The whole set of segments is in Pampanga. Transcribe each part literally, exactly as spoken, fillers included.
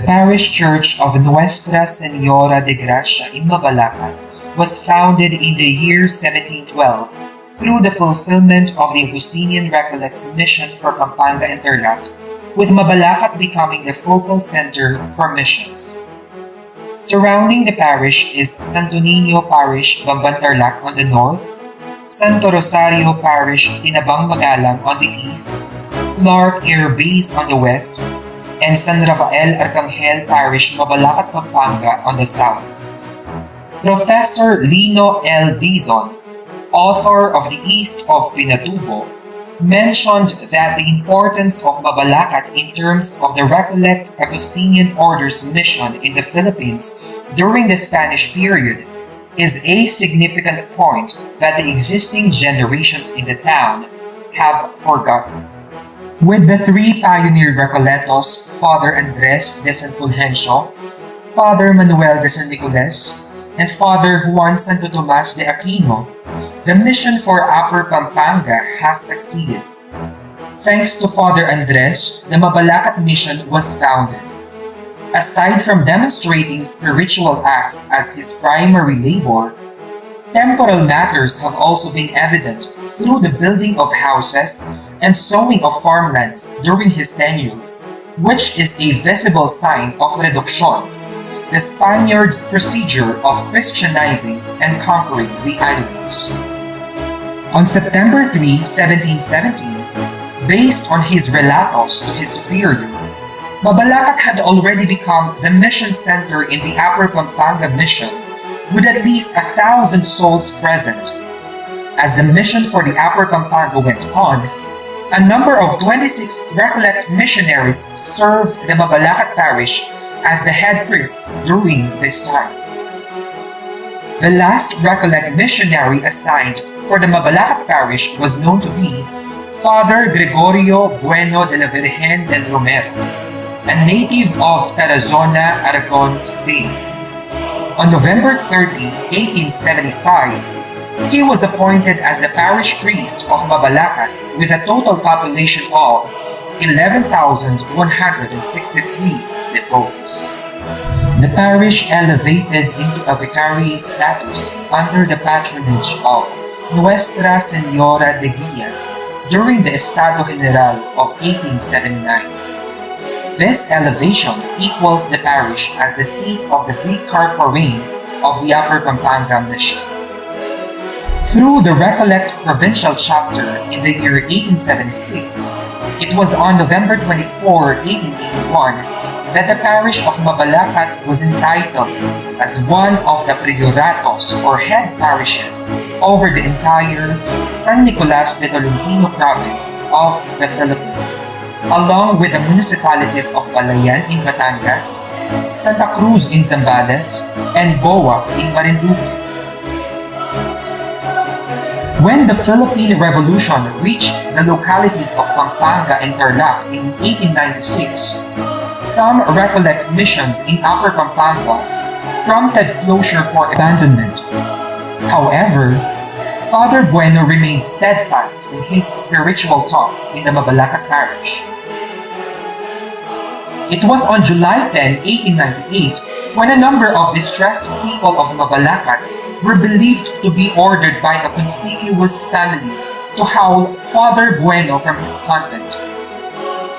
Parish Church of Nuestra Señora de Gracia in Mabalacat was founded in the year seventeen twelve through the fulfillment of the Augustinian Recollects' mission for Pampanga and Tarlac, with Mabalacat becoming the focal center for missions. Surrounding the parish is Santo Niño Parish, Bamban, Tarlac on the north, Santo Rosario Parish, Tinabang, Magalang on the east, Clark Air Base on the west, and San Rafael Arcangel Parish, Mabalacat, Pampanga on the south. Professor Lino L. Dizon, author of The East of Pinatubo, mentioned that the importance of Mabalacat in terms of the Recollect Augustinian Order's mission in the Philippines during the Spanish period is a significant point that the existing generations in the town have forgotten. With the three pioneer Recollectos, Father Andres de San Fulgencio, Father Manuel de San Nicolas, and Father Juan Santo Tomas de Aquino, the mission for Upper Pampanga has succeeded. Thanks to Father Andres, the Mabalacat mission was founded. Aside from demonstrating spiritual acts as his primary labor, temporal matters have also been evident through the building of houses and sowing of farmlands during his tenure, which is a visible sign of reduction, the Spaniards' procedure of Christianizing and conquering the islands. On September three, seventeen seventeen, based on his relatos to his superior, Mabalacat had already become the mission center in the Upper Pampanga mission, with at least a thousand souls present. As the mission for the Upper Pampanga went on, a number of twenty-six Recollect missionaries served the Mabalacat parish as the head priests during this time. The last Recollect missionary assigned for the Mabalacat parish was known to be Father Gregorio Bueno de la Virgen del Romero, a native of Tarazona, Aragon, Spain. On November thirty, eighteen seventy-five, he was appointed as the parish priest of Mabalacat with a total population of eleven thousand one hundred sixty-three devotees. The parish elevated into a vicariate status under the patronage of Nuestra Señora de Guia during the Estado General of eighteen seventy-nine. This elevation equals the parish as the seat of the vicar forain of the Upper Pampanga Mission. Through the Recollect Provincial Chapter in the year eighteen seventy-six, it was on November twenty-four, eighteen eighty-one, that the parish of Mabalacat was entitled as one of the prioratos or head parishes over the entire San Nicolas de Tolentino province of the Philippines, along with the municipalities of Balayan in Batangas, Santa Cruz in Zambales, and Boa in Marinduque. When the Philippine Revolution reached the localities of Pampanga and Tarlac in eighteen ninety-six, some Recollect missions in Upper Pampanga prompted closure for abandonment. However, Father Bueno remained steadfast in his spiritual talk in the Mabalacat parish. It was on July ten, eighteen ninety-eight, when a number of distressed people of Mabalacat were believed to be ordered by a conspicuous family to howl Father Bueno from his convent.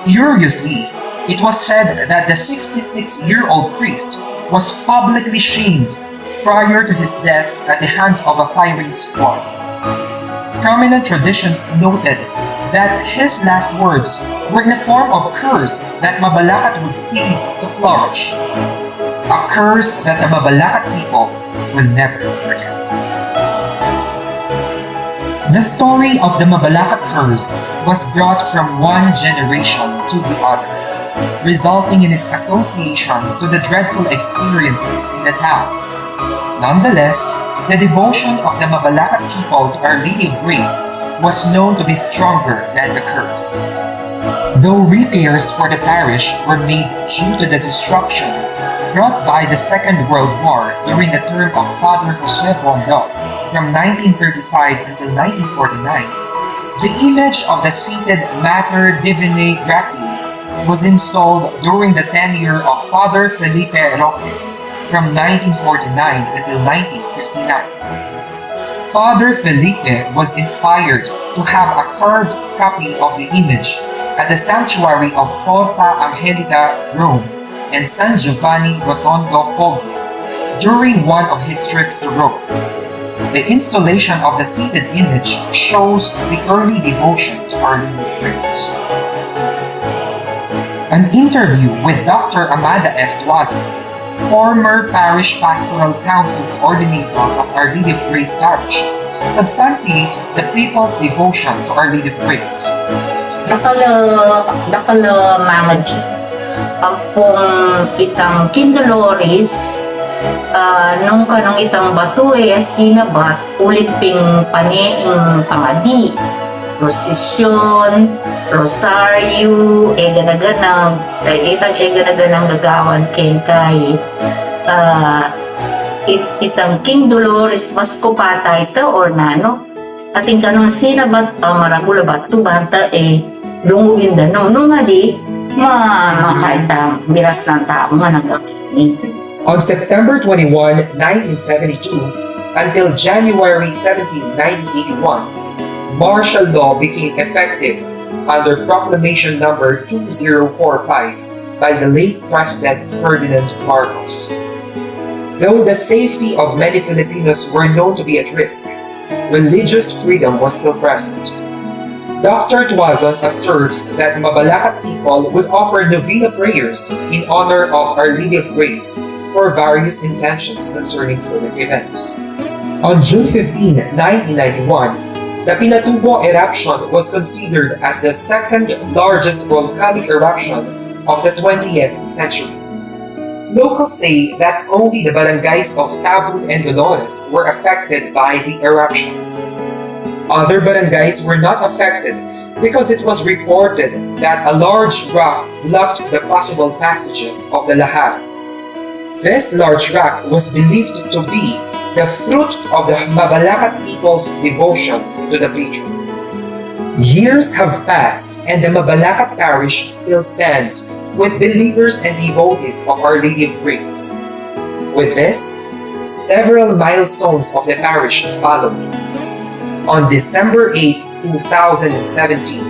Furiously, it was said that the sixty-six-year-old priest was publicly shamed prior to his death at the hands of a firing squad. Prominent traditions noted that his last words were in a form of curse that Mabalacat would cease to flourish. A curse that the Mabalacat people will never forget. The story of the Mabalacat curse was brought from one generation to the other, resulting in its association to the dreadful experiences in the town. Nonetheless, the devotion of the Mabalacat people to Our Lady of Grace was known to be stronger than the curse. Though repairs for the parish were made due to the destruction brought by the Second World War during the term of Father Jose Bondo from nineteen thirty-five until nineteen forty-nine, the image of the seated Mater Divinae Gratiae was installed during the tenure of Father Felipe Roque from nineteen forty-nine until nineteen fifty-nine. Father Felipe was inspired to have a carved copy of the image at the sanctuary of Porta Angelica, Rome, and San Giovanni Rotondo, Foggia, during one of his trips to Rome. The installation of the seated image shows the early devotion to Our Lady of Grace. An interview with Doctor Amada F. Tuazon, former Parish Pastoral Council Coordinator of Our Lady of Grace Parish, substantiates the people's devotion to Our Lady of Grace. Dakal a, dakal a mangadi ampong itang King Dolores, ah, nung kanung itang batu e sinabat, ulit ping pane ing pangadi, prosesyon, rosaryo, e gana-ganang, e, itang e gana-ganang gagawan keng kai, ah, it-, itang King Dolores, mas kupata ita or nanu. Atin kanung sinabat, ah, maragul a batu banta e lungub ing danu. Nung ali, ma-, makaitang miras nang tau nga nagkakini. On September twenty-one, nineteen seventy-two, until January seventeen, nineteen eighty-one, martial law became effective under Proclamation Number two zero four five by the late President Ferdinand Marcos. Though the safety of many Filipinos were known to be at risk, religious freedom was still present. Doctor Tuazon asserts that Mabalacat people would offer novena prayers in honor of Our Lady of Grace for various intentions concerning current events. On June fifteen, nineteen ninety-one, the Pinatubo eruption was considered as the second largest volcanic eruption of the twentieth century. Locals say that only the barangays of Tabun and Dolores were affected by the eruption. Other barangays were not affected because it was reported that a large rock blocked the possible passages of the lahar. This large rock was believed to be the fruit of the Mabalacat people's devotion to the patron. Years have passed and the Mabalacat parish still stands with believers and devotees of Our Lady of Grace. With this, several milestones of the parish followed. On December eighth, two thousand seventeen,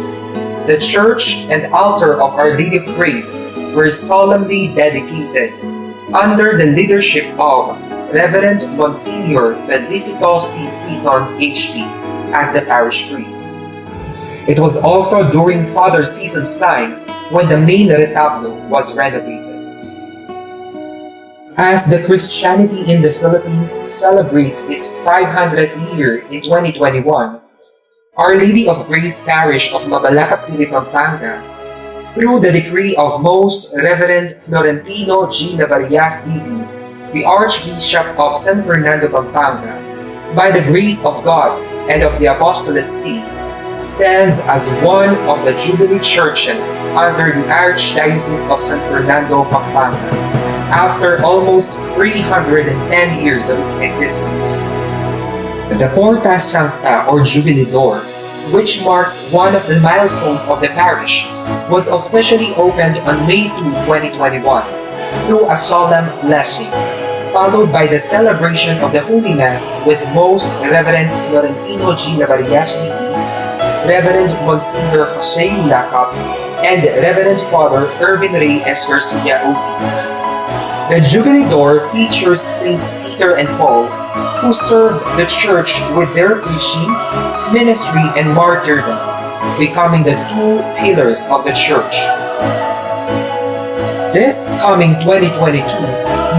the church and altar of Our Lady of Grace were solemnly dedicated under the leadership of Reverend Monsignor Felicito C. Sison, H P, as the parish priest. It was also during Father Sison's time when the main retablo was renovated. As the Christianity in the Philippines celebrates its five hundredth year in twenty twenty-one, Our Lady of Grace Parish of Mabalacat City, Pampanga, through the decree of Most Reverend Florentino G. Lavarias, D D, the Archbishop of San Fernando, Pampanga, by the grace of God and of the Apostolate See, stands as one of the Jubilee churches under the Archdiocese of San Fernando, Pampanga, after almost three hundred and ten years of its existence. The Porta Sancta, or Jubilee Door, which marks one of the milestones of the parish, was officially opened on May two, twenty twenty-one, through a solemn blessing, followed by the celebration of the Holy Mass with Most Reverend Florentino G. Lavarias, D D, Reverend Monsignor Jose Ulacap, and Reverend Father Erwin Rey S. Garcia, O P. The Jubilee Door features Saints Peter and Paul, who served the church with their preaching, ministry, and martyrdom, becoming the two pillars of the church. This coming twenty twenty-two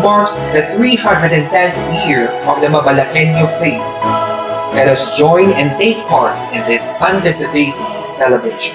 marks the three hundred and tenth year of the Mabalaqueño faith. Let us join and take part in this anticipated celebration.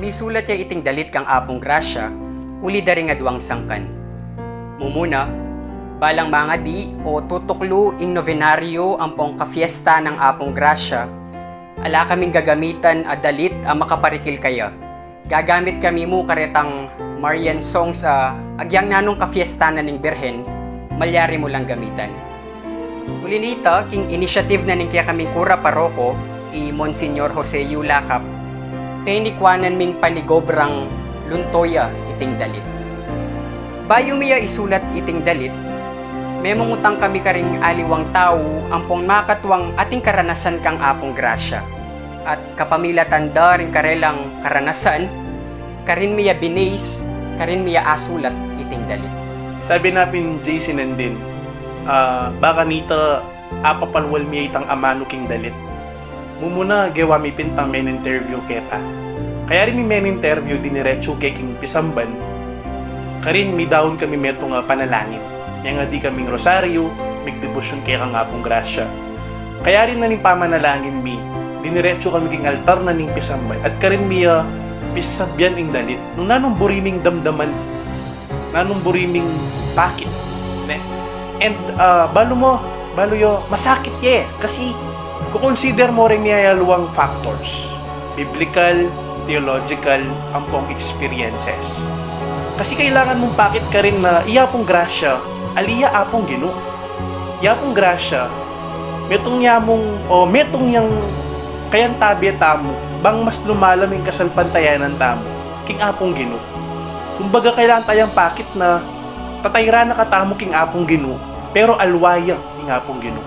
Isulat ya iting dalit kang Apung Grasya uli da ring aduang sangkan. Mumuna, balang mangadi o tutuklu ing nobenaryo ampong kafiesta nang Apung Grasya, ala kaming gagamitan a dalit a makaparikil kaya. Gagamit kami mu karetang Marian songs a agyang nanung kafiesta na ning Birhen, malyari mu lang gamitan. Uli na nita, king initiative na ning kekaming kura paroko, i Monsignor Jose Yu Lakap, penikuanan ming panigobrang lunto ya iting dalit. Bayu mi ya isulat iting dalit, memungutang kami karing aliwang tau ampong makatuang ating karanasan kang Apung Grasya. At kapamilatan da ring karelang karanasan, karin mi ya binis, karin mi ya asulat iting dalit. Sabi na pin J C Nandin, ah, baka nita apapalwal mi ya itang amanu king dalit. Mumuna, gewa mi pin itang men-interview keta. Kayarin mi men-interview diniretsu ke king pisamban, karin midaun kami metung a panalangin. Mengadi kaming rosaryo, migdebosyon kekang Apung Grasya. Kayarin na ning pamanalangin mi, diniretsu kami king altar na ning pisamban, at karin mi ya pisasabian ing dalit. Nung nanung buri ming damdaman, nanung buri ming pakit, ne? And, ah, balu mu, balu yu, masakit ye, kasi kukonsider mu reng miyayaluang factors, biblical, theological, ampong experiences. Kasi kailangan mung pakit karin na i Apung Grasya, ali ya Apung Ginu. I Apung Grasya, metung ya mung, o metung yang kayantabe tamu, bang mas lumalam ing kasalpantayanan tamu king Apung Ginu. Kumbaga, kailangan tayang pakit na tatayra na katamu king Apung Ginu, pero alwa ya ing Apung Ginu.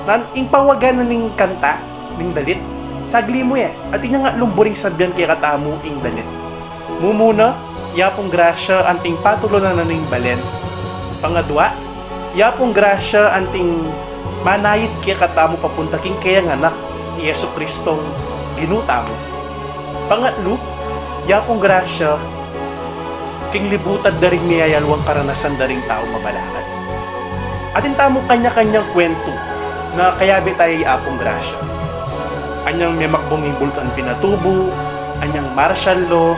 Nan, ing pawagan na ning kanta, ning dalit, sagli mu ya, at inya nga lumburing sabian kekatamu ing dalit. Mumuna, i Apung Grasya anting patulunan na ning balen. Pangadwa, i Apung Grasya anting manayit kekatamu papunta king keyang Anak, i Jesu Cristong Ginu tamu. Pangatlu, i Apung Grasya king libutad da ring miyayaluang karanasan da ring tau mabalakad. Atin tamu kanya-kanyang kwentu na kayabe taya i Apung Grasya. Anyang memakbung ing Bulkan Pinatubo, anyang martial law,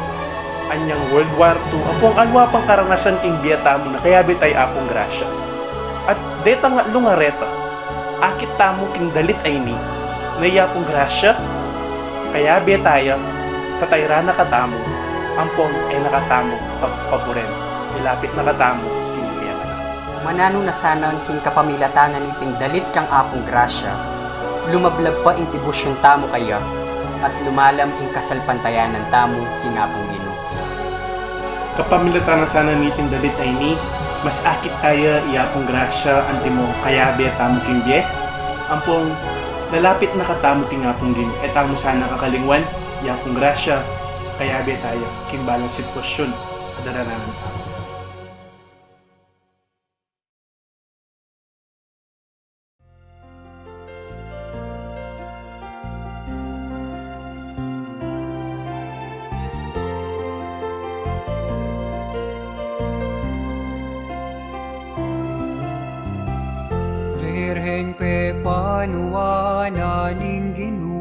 anyang World War two, ampong alwa pang karanasan king bie tamu na kayabe taya i Apung Grasya. At detang atlung areta, akit tamu king dalit a ini, na i Apung Grasya, kayabe taya, tatayra na katamu, ampong e na katamu pagpaburen, ilapit na katamu king keyang Anak. Mananu na sana king kapamilatan na niting dalit kang Apung Grasya, lumablab pa ing debosyon tamu kaya, at lumalam ing kasalpantayanan tamu king Apung Ginu. Kapamilatan na sana niting dalit a ini, mas akit taya i Apung Grasya antimo kayabe tamu king bie, ampong lalapit na katamu king Apung Ginu. E tamu sana kakalingwan, i Apung Grasya, kayabe taya king balang sitwasyun a darananan tamu. Virgen, pepanuan na ning Ginu,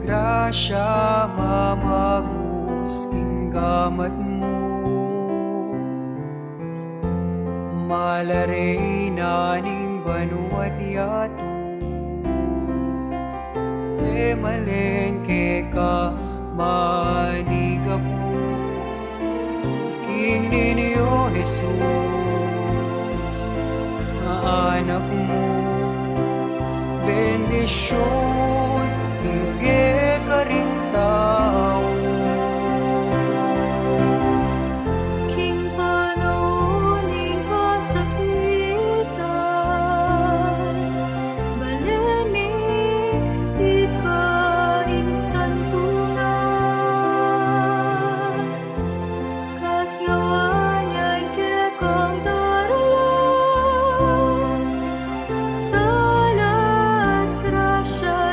grasya mamagus king gamat mu. Mala reyna ning banua't yatu, e malen keka manigapu. King Niño Jesus a anak mu, bendisyun ibie karing tau. King panaun ning kasakitan, balen mi ika ing santunan. Kasnawan yang kekang daralan, sala at grasya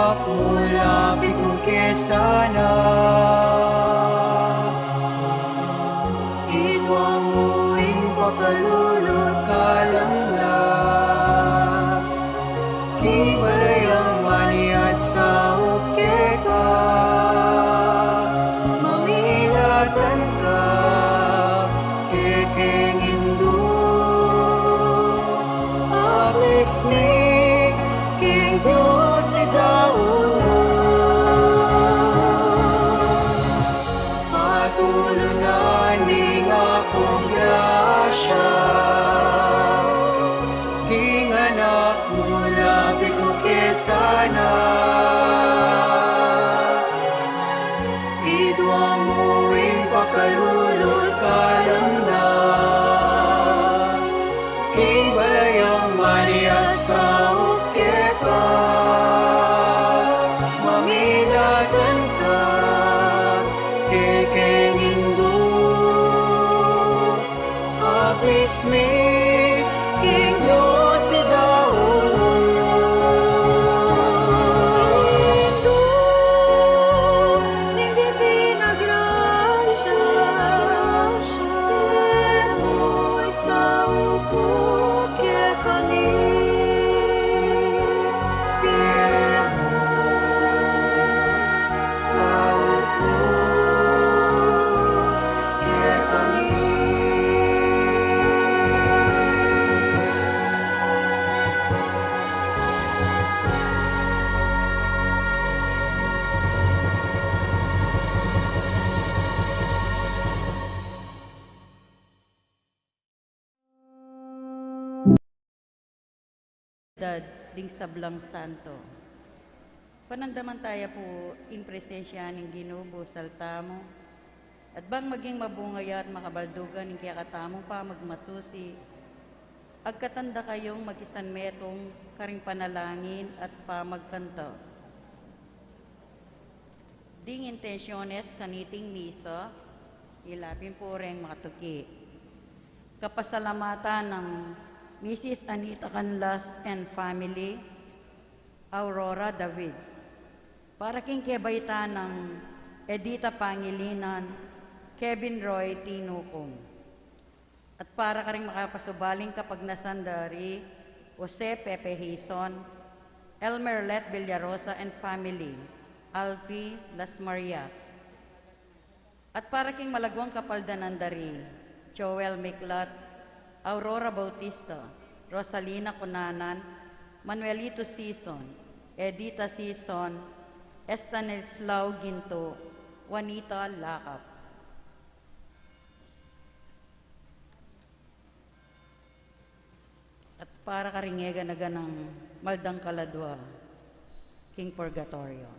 Mulapit mu ke sana, idwang mu ing pakalulu at kalamnan, king balayang maniat saup keka, mamilatan ka, kekeng Indu, apismi king Dios idaun. Patulunan ning Apung grasya king Anak mu, lapit mu ke sana, idwang mu ing pakalulu at kalamnan, king balayang maniat saup keka, mamilatan ka, kekeng Indu, apismi king Dios idaun. Indu ning Divina Gracia, pie mu isaup kekami, pie mu isaup kekami. Dad ding sablang santo. Panandaman taya pu ing presensya ning Ginu, busal tamu, at bang maging mabunga ya at makabaldugan ing kekatamung pamagmasusi, agkatan da kayung makisanmetung karing panalangin at pamagkanta. Ding intensyones kaniting misa, ila pin pu reng makatuki. Kapasalamatan nang Missus Anita Canlas and family, Aurora David. Para king kebaitan nang Edita Pangilinan, Kevin Roy Tinucong. At para karing makapasubaling kapagnasan da ri Jose Pepe Hizon, Elmer Let Villarosa and family, Alpi Las Marias. At para king malagwang kapaldanan da ri Joel Miklat, Aurora Bautista, Rosalina Cunanan, Manuelito Sison, Edita Sison, Estanislao Ginto, Juanita Lakap. At para karing e gana-ganang maldang kaladua king purgatorio.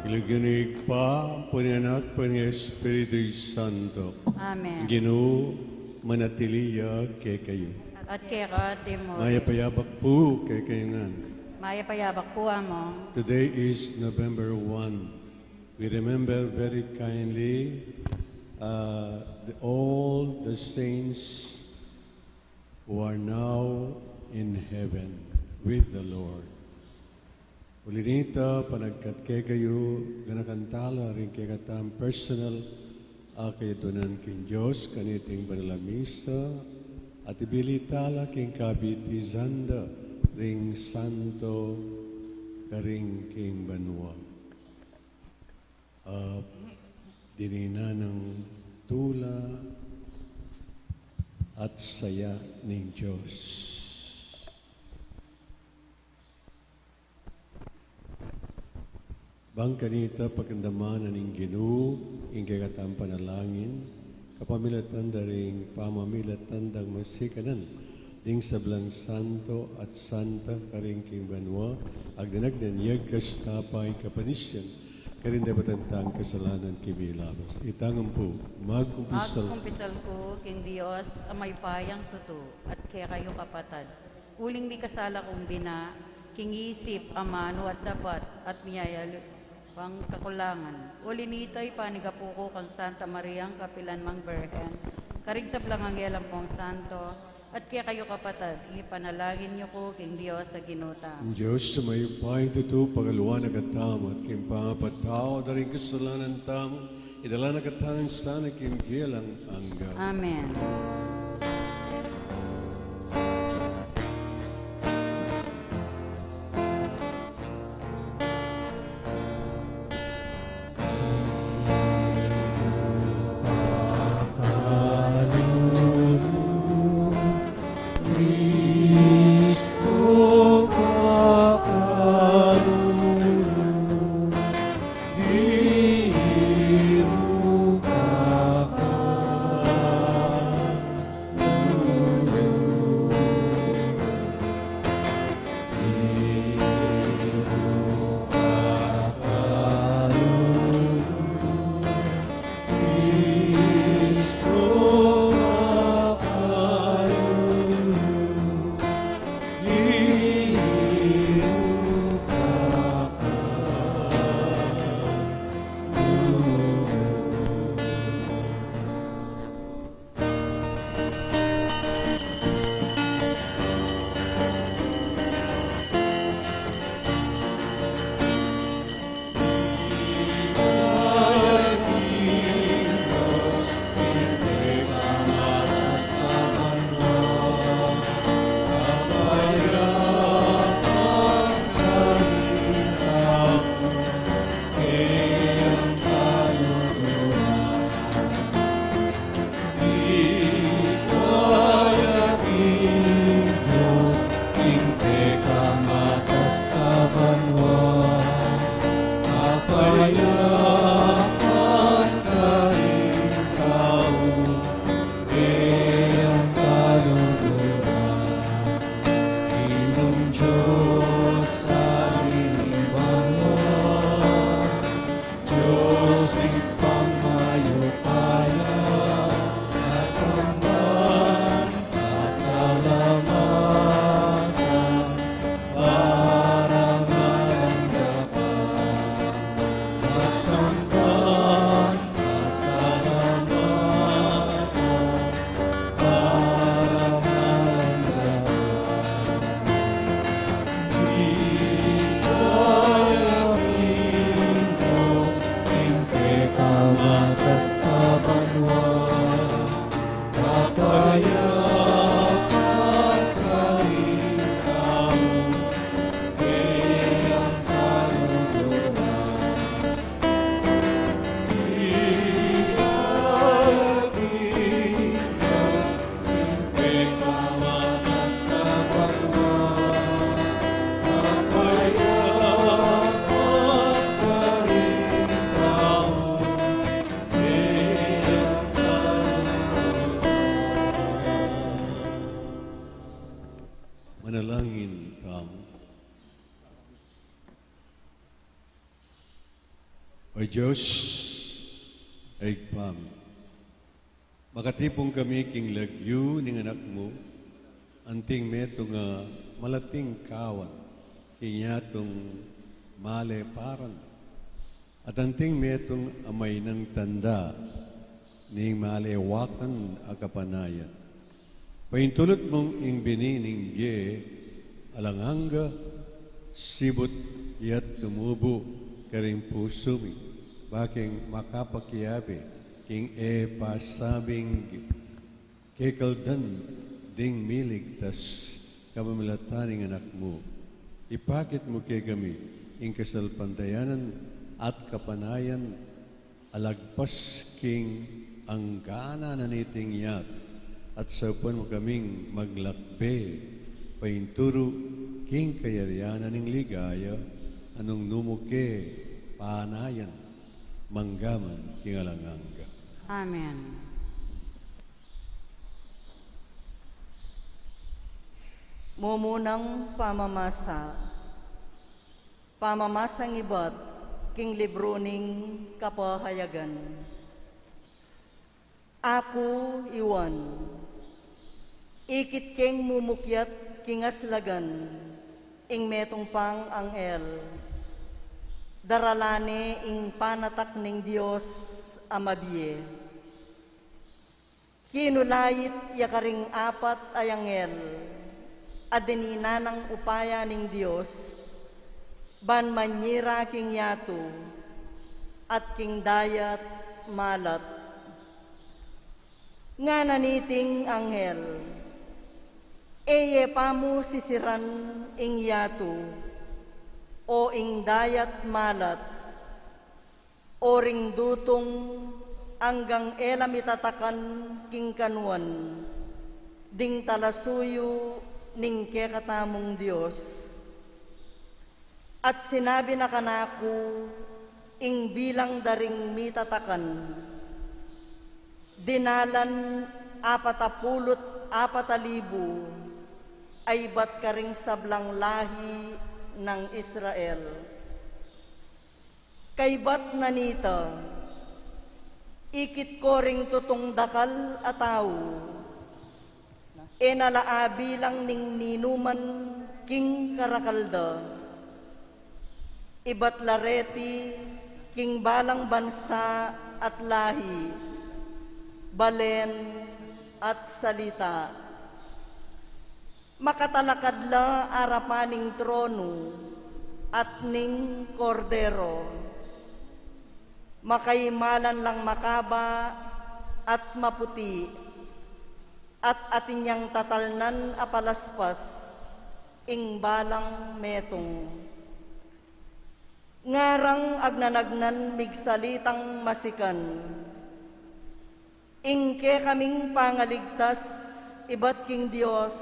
King lagyu ning Ibpa, ning Anak, ning Espiritu Santo. Amen. Ing Ginu manatili ya kekayu. At At keka dimuri. Mayap a yabak pu kekayu ngan. Mayap a yabak pu, Among. Today is November one. We remember very kindly, uh, the, all the saints who are now in heaven with the Lord. Uli nita, panagkat kekayu, ganakan tala ring kekatamung personal a kayadwanan king Dios kaniting banal a misa, at ibili tala king kabitizan da ring santo karin king banua. A dininan nang tula at saya ning Dios. Bang kanita pakiramdaman na ning Ginu ing kekatamung panalangin, kapamilatan da ring pamamilatan dang masikanan ding sablang santo at santa karin king banua, agdan-agdan ya ing kastapan, kapanisian, karing dapatan tang kasalanan king milabas. Itangan pu, magkumpisal. Magkumpisal ku king Dios a mayupayang tutu, at kekayu kapatad, uling mikasala kung bina, king isip, amanu at dapat, at miyayaliwang kakulangan. Uli nita, ipanigapu ku kang Santa Mariang kapilan mang Birhen, karing sablang anghel ampong santo, at kekayu kapatad, ipanalangin yu ku king Dios a Ginu tamu. Dios a mayupayang tutu, pagaluan na katamu king pamapatawad da ring kasalanan tamu, idala na katamu sana king bie alang angga. Amen. Manalangin tamu. O Dios, a Ibpa mi, makatipun kami king lagyu ning Anak mu, Anting metung a malating kawan king yatung maleparan, at anting metung a mainang tanda ning malewakan a kapanayan. Paintulut mung ing bini ning bie alang angga, sibut yat tumubu karing pusu mi, bakeng makapakiabe king e pa sabing kekaldan ding miligtas kapamilatan ning Anak mu. Ipakit mu kekami ing kasalpantayanan at kapanayan a lagpas king angga na niting yatu, at saupan mu kaming maglakbe painturu king kayarian ning ligaya a nung nu mu ke panayan manggaman king alang angga. Amen. Mumunang pamamasa. Pamamasang ibat king libru ning Kapahayagan. Aku, i Juan, ikit keng mumukyat king aslagan, ing metung pang anghel, daralan ne ing panatak ning Dios a mabie. Kinulait ya karing apat a anghel a dinan nang upaya ning Dios, ban manyira king yatu at king dayat malat. Ngana niting anghel, e ye pa mu sisiran ing yatu, o ing dayat malat, o ring dutung anggang e la mitatakan king kanuan ding talasuyu ning kekatamung Dios. At sinabi na kanaku ing bilang da ring mitatakan, dinalan apat a pulu't apat a libu a ibat karing sablang lahi nang Israel. Kaybat na nita, ikit ko ring tutung dakal a tau, e na la abilang ning ninuman king karakal da. Ibat la reti king balang bansa at lahi, balen at salita. Makatalakad la arapan ning tronu at ning Kordero. Makaimalan lang makaba at maputi, at atin yang tatalnan a palaspas ing balang metung. Ngarang agnanagnan migsalitang masikan. Ing kekaming pangaligtas ibat king Dios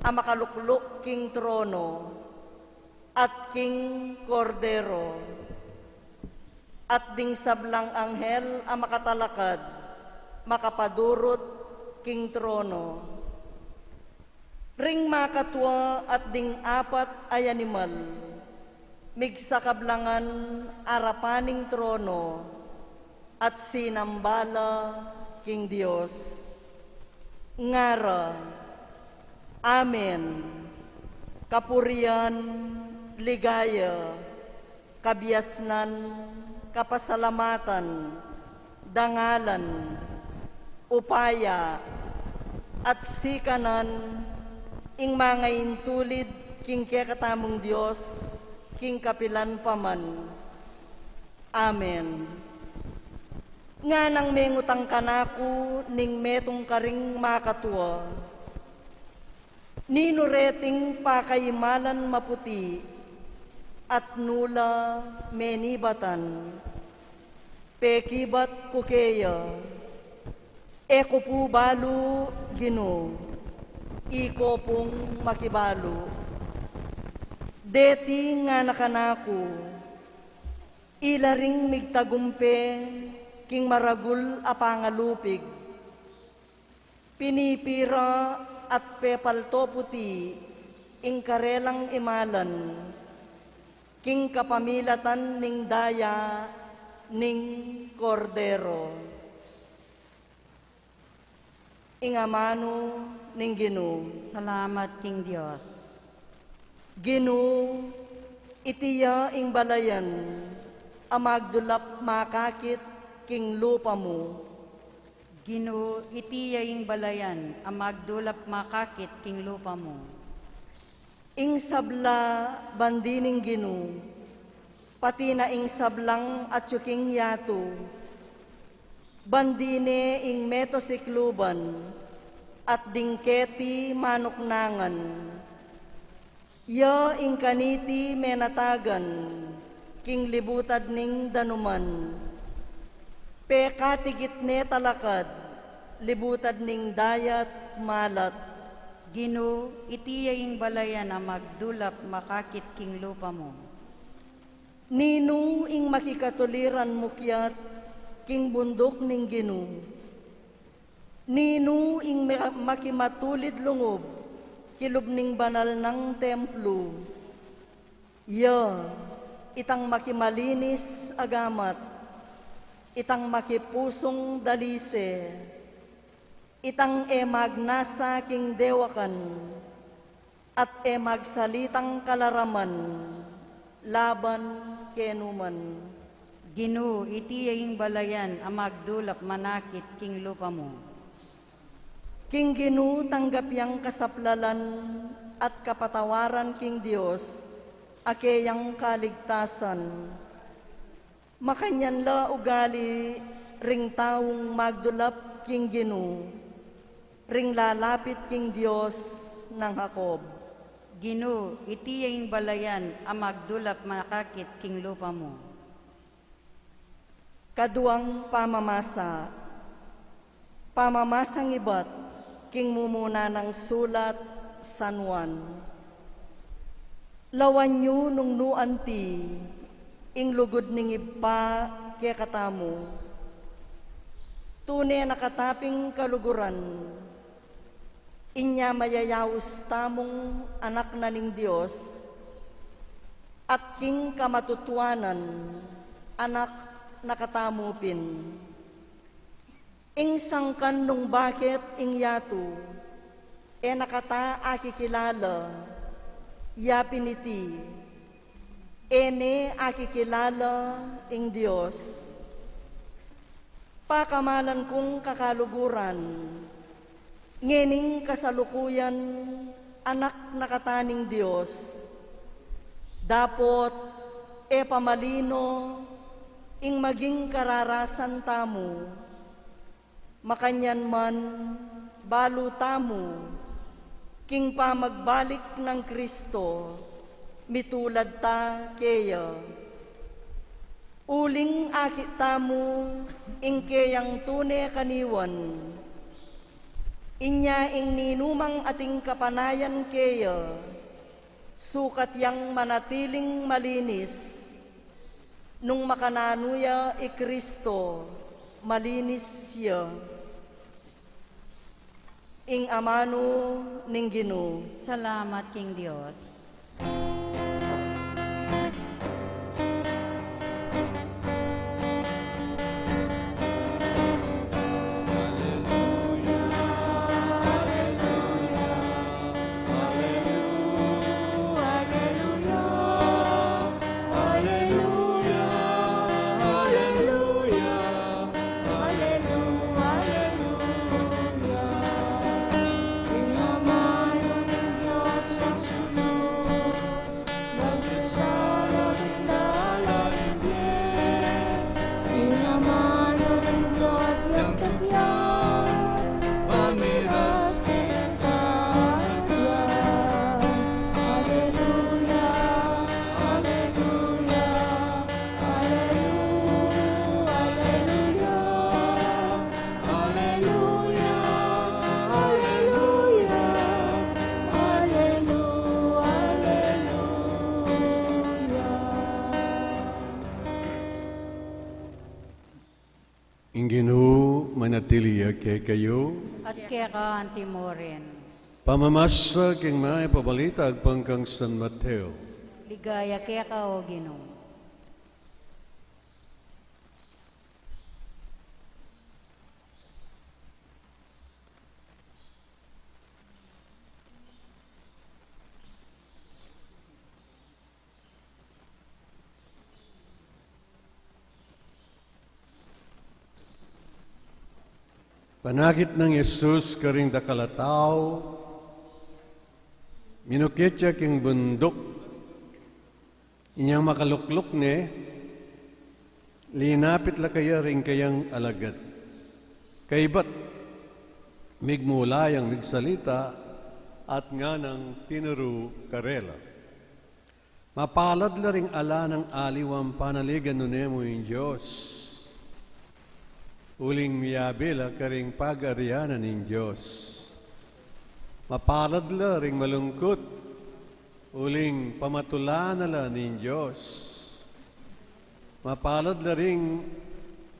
a makalukluk king trono at king Kordero, at ding sablang anghel a makatalakad makapadurut king trono. Ring makatua at ding apat a animal, migsakablangan arapan ning trono, at sinamba la king Dios. Ngara, Amen. Kapurian, ligaya, kabiasnan, kapasalamatan, dangalan, upaya, at sikanan, ing mangaintulid king kekatamung Dios, king kapilan pa man. Amen. Nganang mengutang kanaku ning metung karing makatua, ninu reting pakaimalan maputi at nu la menibatan? Pekibat ku keya, e ku pu balu, Ginu, iko pung makibalu. Deti ngana kanaku, ila ring migtagumpe king maragul a pangalupig. Pinipira at pepalto puti ing karelang imalan king kapamilatan ning daya ning Kordero. Ing amanu ning Ginu. Salamat king Dios. Ginu, iti ya ing balayan a magdulap makakit king lupa mu. Ginu, iti ya ing balayan a magdulap makakit king lupa mu. Ing sabla bandi ning Ginu, pati na ing sablang atyu king yatu, bandi ne ing meto sikluban at ding keti manuknangan. Ya ing kaniti menatagan king libutad ning danuman. Pekatigit ne talakad libutad ning dayat malat. Ginu, iti ya ing balayan a magdulap makakit king lupa mu. Ninu ing makikatuliran mukyat king bunduk ning Ginu? Ninu ing ma-, makimatulid lungub kilub ning banal nang templu? Ya, itang makimalinis a gamat, itang makipusung dalise, itang e magnasa king dewakan, at e magsalitang kalaraman laban kenu man. Ginu, iti ya ing balayan a magdulap manakit king lupa mu. King Ginu tanggap yang kasaplalan at kapatawaran king Dios a keyang kaligtasan. Makanyan la ugali ring taung magdulap king Ginu, ring lalapit king Dios nang Jacob. Ginu, iti ya ing balayan a magdulap manakit king lupa mu. Kaduang pamamasa. Pamamasang ibat king mumuna nang sulat San Juan. Lawan yu nung nu anti ing lugud ning Ibpa kekatamu. Tune na kata pin kaluguran, inya mayayaus tamung anak na ning Dios, at king kamatutuanan, anak na katamu pin. Ing sangkan nung bakit ing yatu, e na kata akikilala, ya pin iti, e ne akikilala ing Dios. Pakamalan kung kakaluguran, ngening kasalukuyan anak na kata ning Dios. Dapot e pa malino ing maging kararasan tamu. Makanyan man, balu tamu king pamagbalik nang Kristo, mitulad ta keya. Uling akit tamu ing keyang tune kaniwan. Inya ing ninumang ating kapanayan keya, sukat yang manatiling malinis. Nung makananu ya i Kristo, malinis ya. Ing amanu ning Ginu. Salamat king Dios. Ing Ginu manatili ya kekayu. At keka anti mu rin. Pamamasa king mayap a balita agpang kang San Mateo. Ligaya keka, o Ginu. Panakit nang Jesus karing dakal a tau, minukit ya king bunduk. Inyang makalukluk ne, linapit la kaya ring kayang alagad. Kaybat, migmula yang migsalita, at nganang tinuru karela. Mapalad la ring ala nang aliwang panaligan nune mu ing Dios, uling miyabe la karing pag-arian na ning Dios. Mapalad la ring malungkut, uling pamatulan na la ning Dios. Mapalad la ring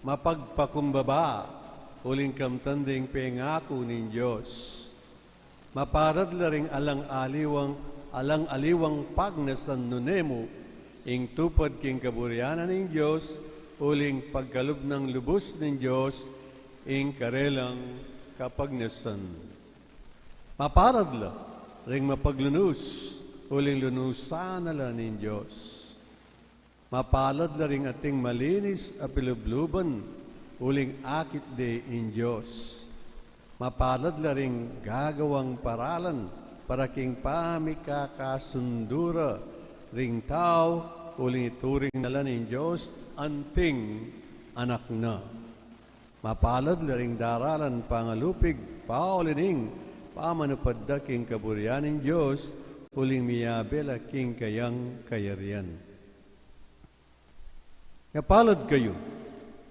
mapagpakumbaba, uling kamtan ding pengaku ning Dios. Mapalad la ring alang-aliwang, alang-aliwang pagnasan nune mu, ing tupad king kaburian na ning Dios, uling pagkalub nang lubus ning Dios, ing karelang kapagnasan. Mapalad la ring mapaglunus, uling lunusan na la ning Dios. Mapalad la ring ating malinis a pilubluban, uling akit de ing Dios. Mapalad la ring gagawang paralan para king pamikakasundu ra ring tau, uling ituring na la ning Dios anting anak na. Mapalad la ring daralan pangalupig, pauli ning pamanupad da king kaburian ning Dios, uling miyabe la king kayang kayarian. Kapalad kayu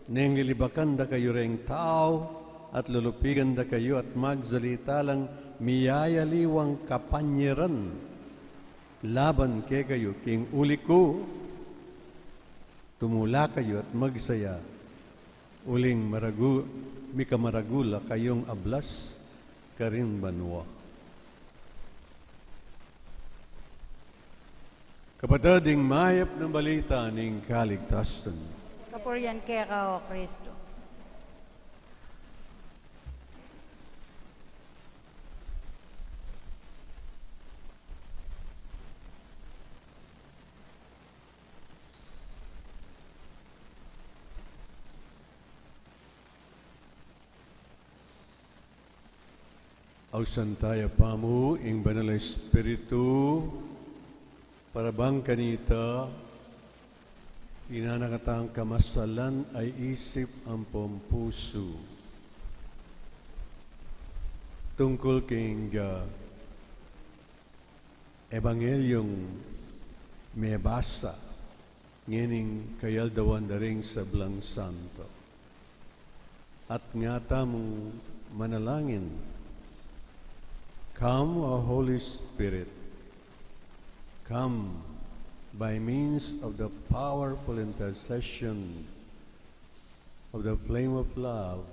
neng lilibakan da kayu reng tau, at lulupigan da kayu, at magsalita lang miyayaliwang kapanyaran laban kekayu king uli ku. Tumula kayu at magsaya, uling maragu-, mikamaragul la kayung ablas karing banua. Kapatad, ing mayap na balita ning kaligtasan. Kapurian keka, O Kristo. Ausan taya pa mu ing Banal a Espiritu, para bang kanita, inana katang kamasalan a isip ampong pusu. Tungkul king, ah, Ebangelyung mebasa ngening kayaldawan da ring sablang santo. At nga tamu manalangin. Come, O Holy Spirit, come by means of the powerful intercession of the flame of love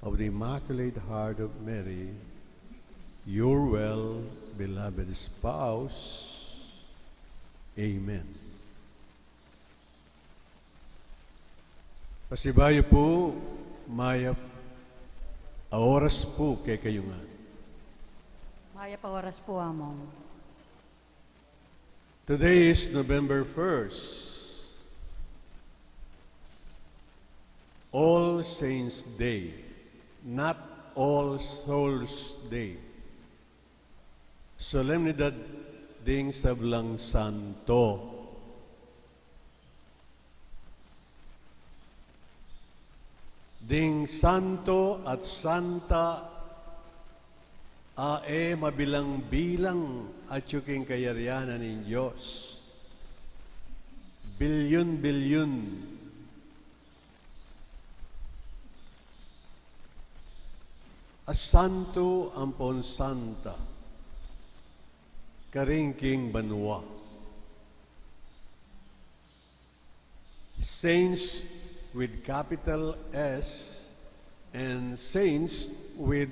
of the Immaculate Heart of Mary, your well beloved spouse. Amen. Pasibayu pu, mayap a oras pu kekayu ngan. Mayap a oras pu, Among. Today is November first, All Saints Day, not All Souls Day. Solemnidad ding sablang santo. Ding santo at santa a e mabilang-bilang atyu king kayarian na ning Dios. Bilyun-bilyun a santo ampon santa karin king banua. Saints with capital S and saints with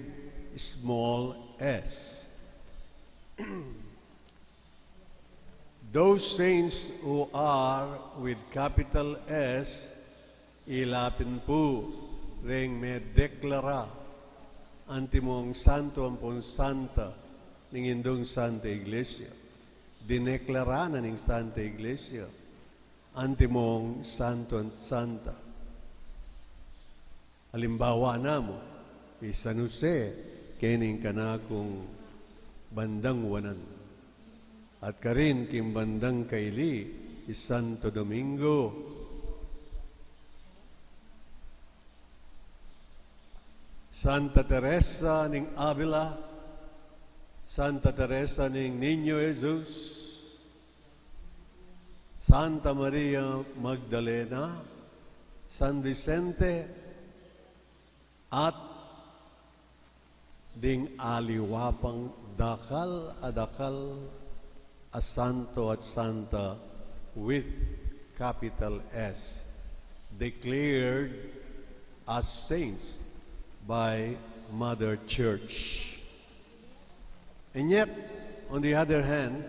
small s. Those saints who are with capital S, ila pin pu reng medeklara antimong santo ampon santa ning Indung Santa Iglesia. Dineklara na ning Santa Iglesia antimong santo at santa. Alimbawa na mu, I San Jose, kening kanakung bandang wanan. At karin king bandang kaili, i Santo Domingo. Santa Teresa ning Avila, Santa Teresa ning Niño Jesus, Santa Maria Magdalena, San Vicente, at ding aliwa pang dakal a dakal a santo at santa with capital S, declared as saints by Mother Church. And yet, on the other hand,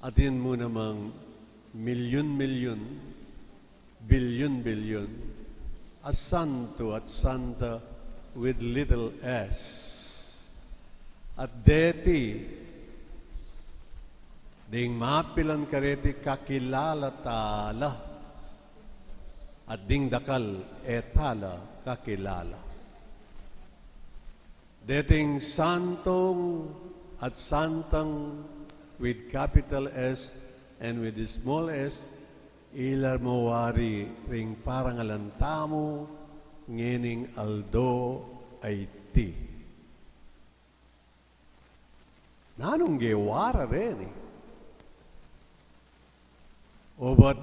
atin mu namang milyun-milyun, bilyun-bilyun, a santo at santa with little s. At deti, ding mapilan kareti kakilala tala, at ding dakal e tala kakilala. Deting santong at santang with capital S and with the small s, ila mu wari ring parangalan tamu ngening aldo a iti. Nanung gewa ra reni? Obat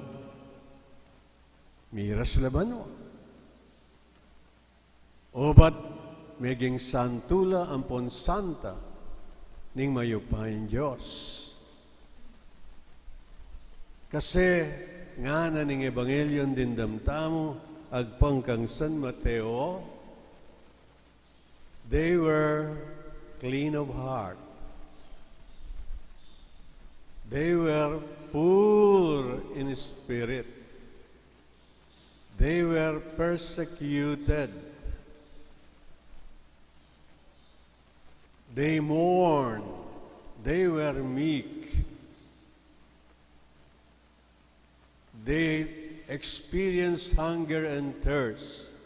miras la banua? Obat meging santu la ampon santa ning mayupayang Dios? Kasi ngana ning Ebanghelyo a dimdam tamu agpang kang San Mateo, they were clean of heart. They were poor in spirit. They were persecuted. They mourned. They were meek. They experienced hunger and thirst,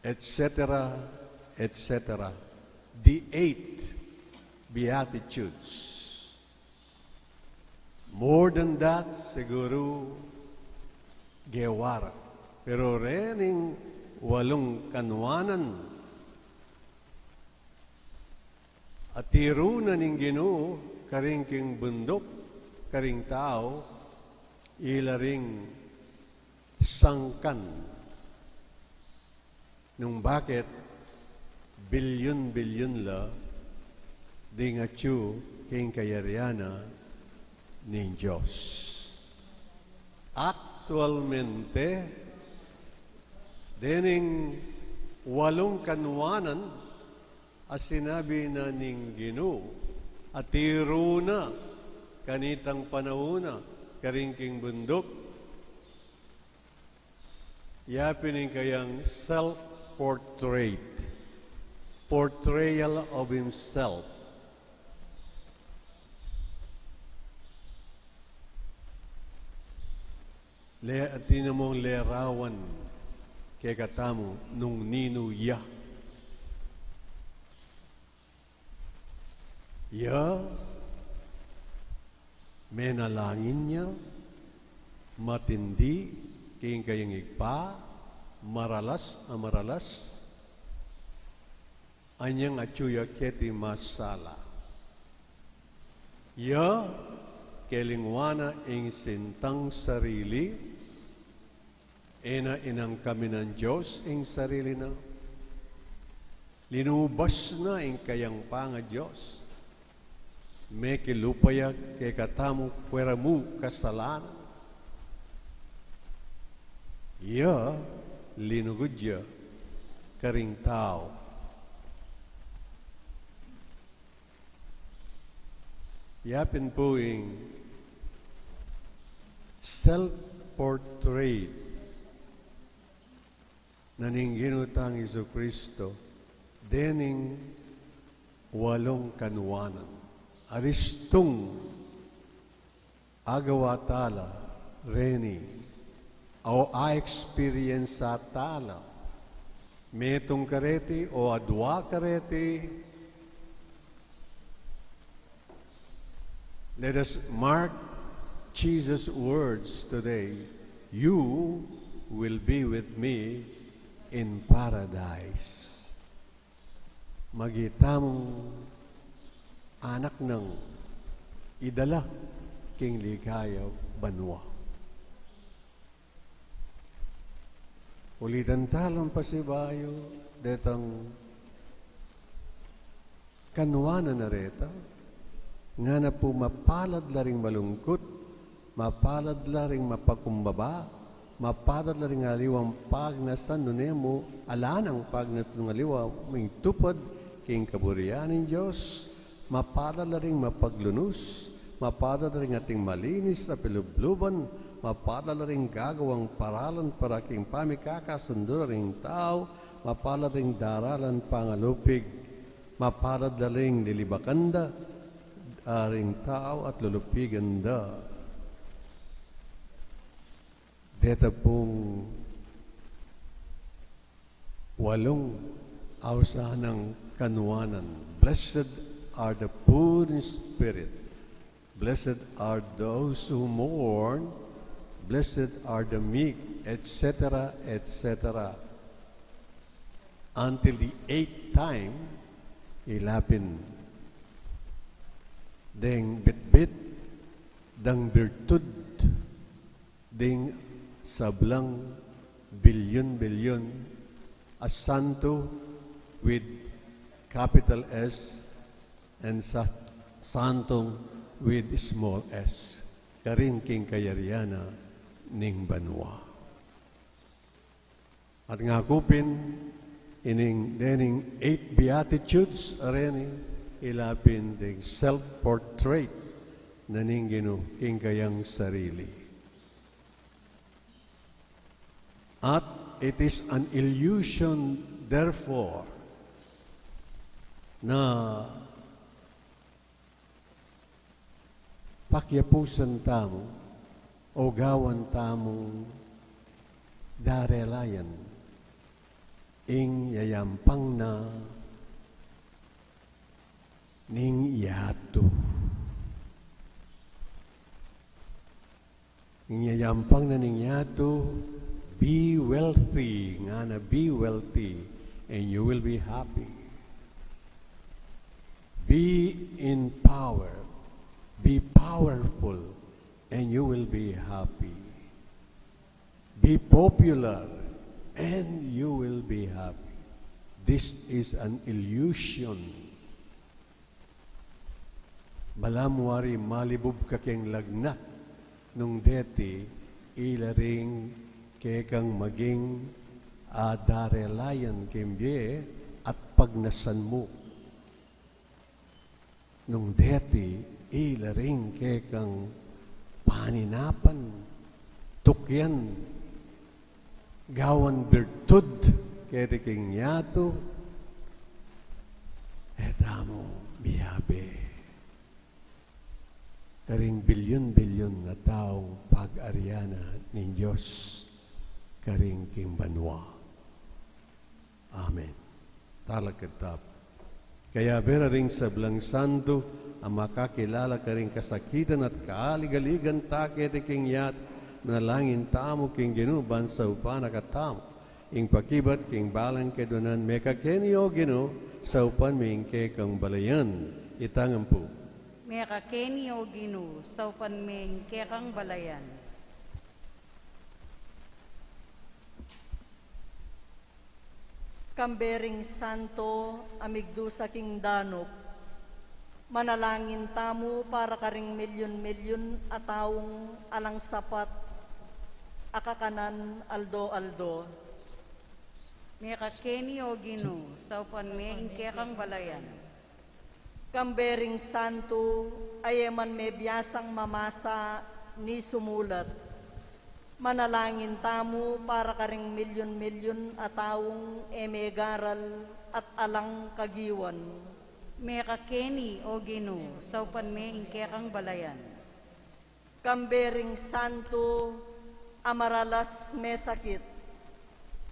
et cetera, et cetera. The eight Beatitudes. More than that, siguru gewa ra. Pero rening walung kanuanan, atiru na ning Ginu karing king bunduk, karing tau, ila ring sangkan nung bakit bilyun-bilyun la ding atyu king kayarian na ning Dios. Aktualmente, dening walung kanuanan a sinabi na ning Ginu, atiru na kanitang panaun na karing king bunduk, ya pin ing kayang self-portrait, portrayal of himself. Le, atin na mung lerawan kekatamu nung ninu ya. Ya, menalangin ya, matindi king kayang Ibpa, maralas a maralas, anyang atyu ya keti masala. Ya, kelingwan na ing sintang sarili, e na inangka minan Dios ing sarili na. Linubas na ing kayang pangaDios. Mekilupa ya kekatamu, kekatamu kasalanan. Ya, linugud ya karing tau. Ya pin pu ing self-portrait na ning Ginu tang Jesucristo dening walung kanuanan. Aristung agawa tala reni, o a-experience tala Metung kareti o adua kareti, let us mark Jesus' words today, "You will be with me in paradise." Maging tamung anak nang idala king ligaya banua. Ulitan ta lang pasibayu detang kanuanan a reta, ngana pu mapalad la ring malungkut, mapalad la ring mapakumbaba, mapalad la ring aliwang pagnasan nune mu, ala nang pagnasan nung aliwa mintupad king kaburian ning Dios, mapalad la ring mapaglunus, mapalad la ring ating malinis a pilubluban, mapalad la ring gagawang paralan para king pamikakasundu da ring tau, mapalad la ring daralan pangalupig, mapalad la ring lilibakan da, a ring tau at lulupigan da. Deta pung walung ausan nang kanuanan. Blessed are the poor in spirit. Blessed are those who mourn. Blessed are the meek, et cetera, et cetera. Until the eighth time, ila pin deng bitbit dang birtud ding sablang bilyun-bilyun a santo with capital S and sa-, santong with small s, karin king kayarian na ning banua. At ngaku pin, ining dening eight beatitudes a reni, ila pin ding self-portrait na ning Ginu king kayang sarili. At it is an illusion, therefore, na pakiapusan tamu o gawan tamung darelayan ing yayampang na ning yatu. Ing yayampang na ning yatu, be wealthy, ngana, be wealthy, and you will be happy. Be in power, be powerful, and you will be happy. Be popular, and you will be happy. This is an illusion. Balamu wari malibub ka keng lagnat nung deti ila ring kekang maging darelayan king bie at pagnasan mu. Nung deti ila ring kekang paninapan, tukyan, gawan birtud keti king yatu, e tamu miyabe karing bilyun-bilyun a taung pag-arian na ning Dios karin king banua. Amen. Talakad tamu. Kayabe ra ring sablang santo a makakilala karing kasakitan at kaaligaligan ta keti king yatu, manalangin tamu king Ginu ban saupan na katamu ing pakibat king balang keduanan. Mekakeni, O Ginu, saupan me ing kekang balayan. Itang ampu. Mekakeni, O Ginu, saupan me ing kekang balayan. Kambe ring santo a migdusa king danup, manalangin tamu para karing milyun-milyun a taung alang sapat a kakanan aldo-aldo. Mekakeni, O Ginu, saupan me ing kekang balayan. Kambe ring santo a e man mebiasang mamasa ni sumulat, manalangin tamu para karing milyun-milyun a taung e megaral at alang kagiwan. Mekakeni, O Ginu, saupan me ing kekang balayan. Kambe ring santo a maralas mesakit,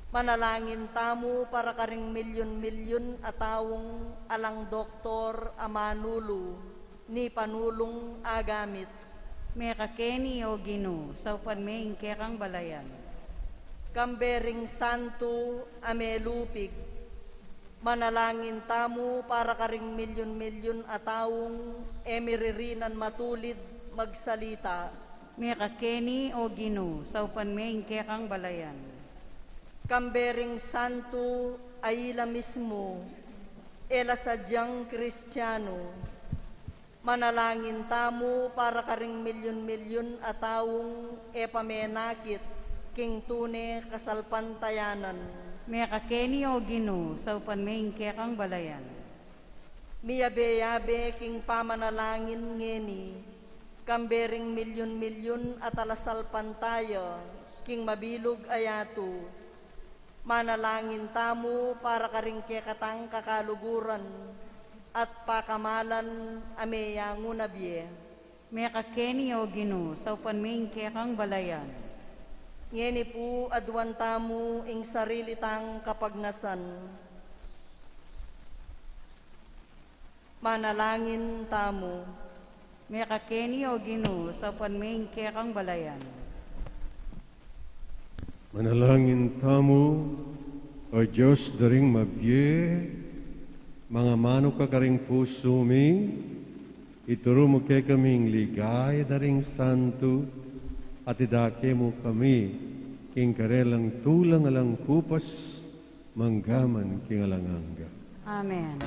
Manalangin tamu para karing milyun-milyun a taung alang doktor a manulu ni panulung agamit. Mekakeni, O Ginu, saupan me ing kekang balayan. Kambe ring santu a melupig. Manalangin tamu para karing milyun-milyun a taung e miririnan matulid magsalita. Mekakeni, O Ginu, saupan me ing kekang balayan. Kambe ring santu a ila mismu e la sadyang Kristianu. Manalangin tamu para karing milyun-milyun a taung e pamenakit king tune kasalpantayanan. Mekakeni, O Ginu, saupan me ing kekang balayan. Miyabe-yabe king pamanalangin ngeni, kambe ring milyun-milyun a talasalpantaya king mabilug a yatu. Manalangin tamu para karing kekatang kakaluguran at pakamalan a meyangu na bie. Mekakeni, O Ginu, saupan me ing kekang balayan. Ngeni pu aduan tamu ing sarili tang kapagnasan. Manalangin tamu. Mekakeni, O Ginu, saupan me ing kekang balayan. Manalangin tamu. O Dios da ring mabie, mangamanu ka karing pusu mi, ituru mu kekami ing ligaya da ring santu, at idake mu kami king karelang tulang alang kupas, manggaman king alang angga. Amen.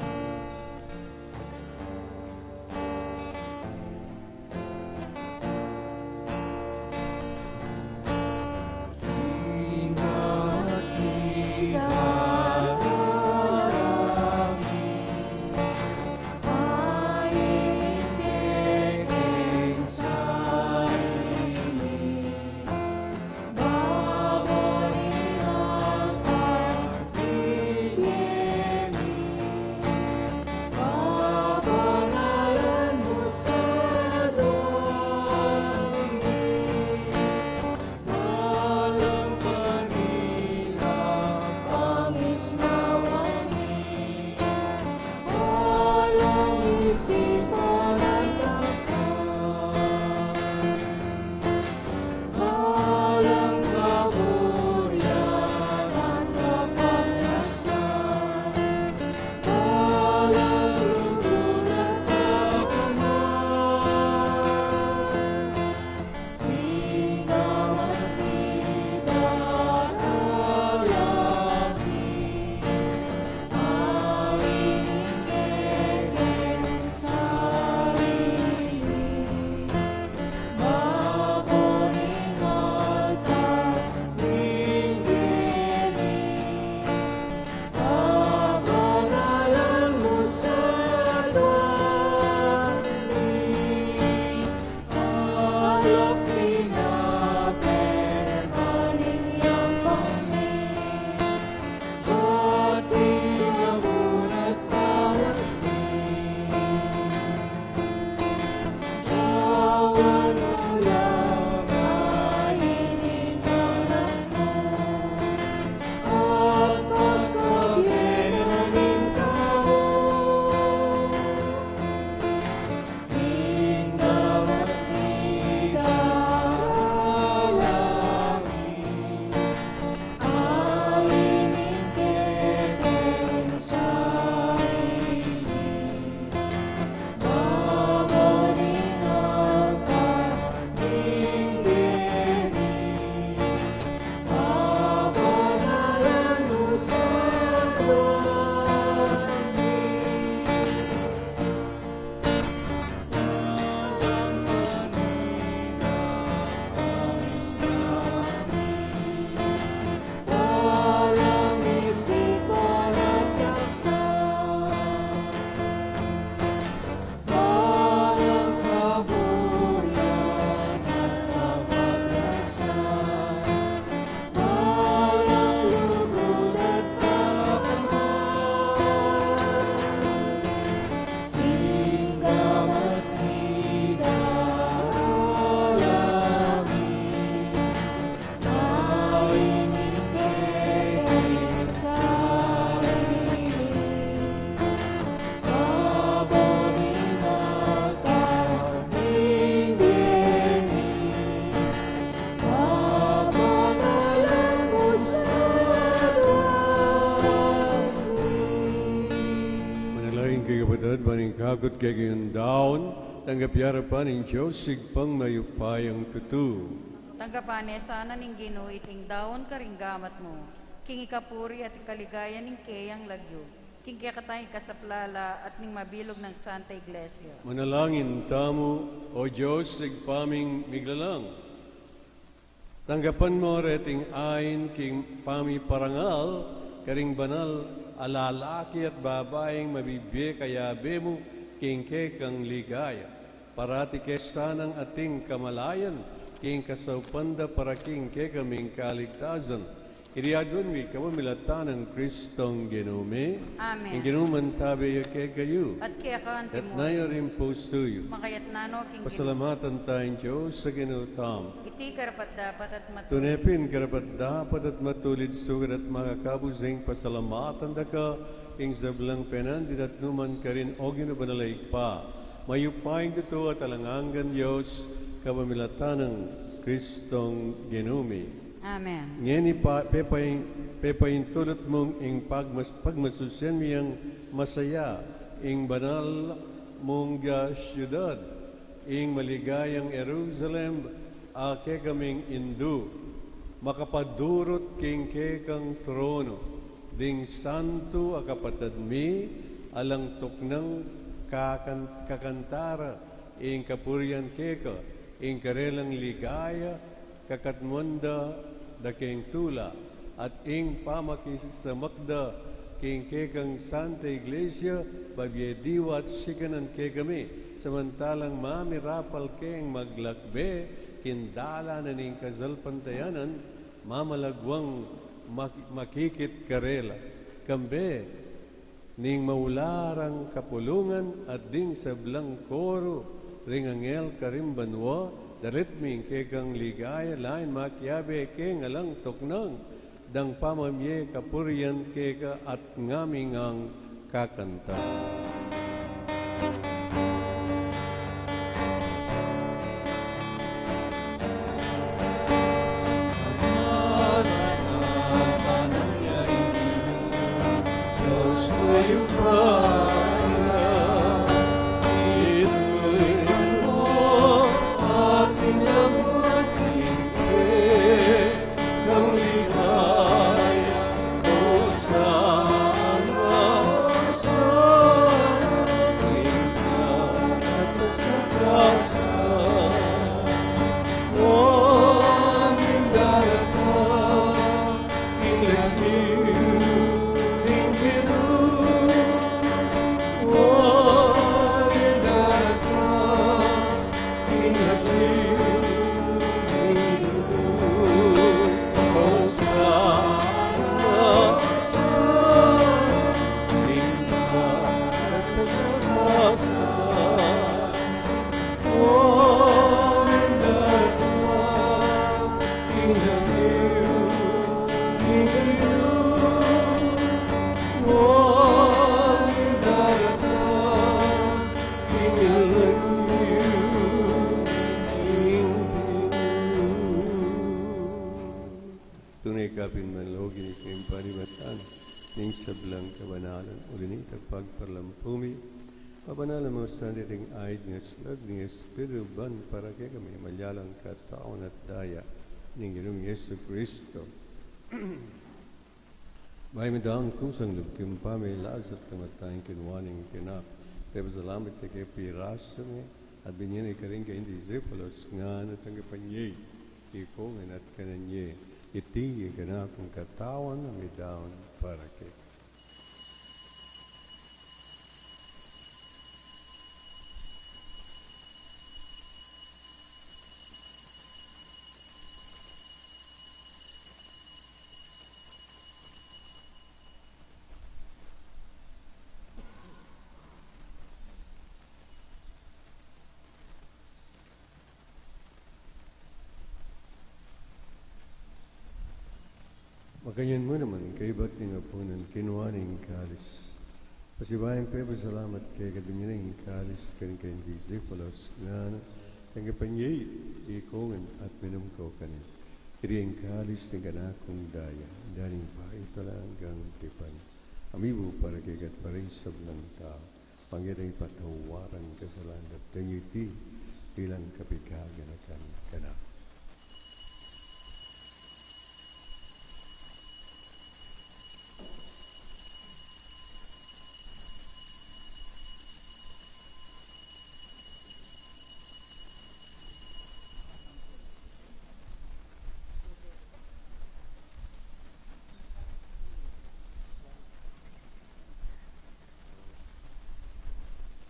Kud kekayung daun, tanggap ya arapan ning Dios Ibpang mayupayang tutu. Tanggapan ne sana ning Ginu iting daun karing gamat mu, king ikapuri at ikaligaya ning keyang lagyu, king kekatang ikasaplala at ning mabilug nang Santa Iglesia. Manalangin tamu. O Dios, Ibpa ming miglalang, tanggapan mu reting ain king pamiparangal karing banal a lalaki at babaing mabibie kayabe mu king kekang ligaya. Parati ke sanang ating kamalayan king kasaupan da para king kekaming kaligtasan. Iti aduan mi kapamilatan nang Kristong Ginu mi. Amen. Ing Ginu mantabe ya kekayu. At keka antimu rin. Itas yu ring pusu yu. Makaitas no king Ginu. Pasalamatan taya ing Dios a Ginu tamu. Iti karapat-dapat at matulid. Tune pin karapat-dapat at matulid, sukat at makakabus ing pasalamatan da ka king sablang penandit at nukarin man, O Ginu banal a Ibpa, mayupayang tutu at alang anggang Dios, kapamilatan nang Kristong Ginu mi. Amen. Ngeni pa, pepain-, pepaintulut mung ing pagmas-, pagmasusian mi yang masaya, ing banal mung, ah, siudad, ing maligayang Jerusalem, a kekaming indu, makapadurut king kekang trono, ding santu a kapatad mi, alang tuknang kakan-, kakanta ra ing kapurian keka, ing karelang ligaya, kakatmuan da da king tula, at ing pamakisamak da king kekang Santa Iglesia, babie diwa at sikanan kekami, samantalang mamirapal keng maglakbe king dalan na ning kasalpantayanan, mamalagwang mak-, makikit karela. Kambe ning maula rang kapulungan at ding sablang koru ring anghel karing banua, dalit mi ing kekang ligaya, lain makiabe keng alang tuknang dang pamamie kapurian keka at ngami ngang kakanta. Tune kapin manlagu ini king panibatan ning sablang kabanalan, uli nita pagparalampu mi, pabanalan mu sa ding aid ning aslag ning Espiritu ban para kekami, malyalang katawan at daya ning Ginung Jesu Kristo. Bayu mi dang kusang lub king pamilasa at kamatayan king kinuan ning Anak, pepasalamat ya keka, pirasa ne at binie ne karing kayang disipulos, ngana, tanggapan ye iti ikongan at kanan ye, iti ing kanakung katawan a midaun para kekayu. Makanyan mu naman, kaybat ning apunan, kinua ne ing kalis, pasibayu yang pepasalamat keka, binie ne ing kalis karing kayang disipulos, ngana, tanggapan ye iti ikongan at minum kayu kanin, iti ing kalis ning kanakung daya, daya ning pahitulang tipan, a mibu para kekayu at para king sablang tau. Pangitang ipatawaran kasalanan, daptan yu iti bilang kapikaganakan kanaku.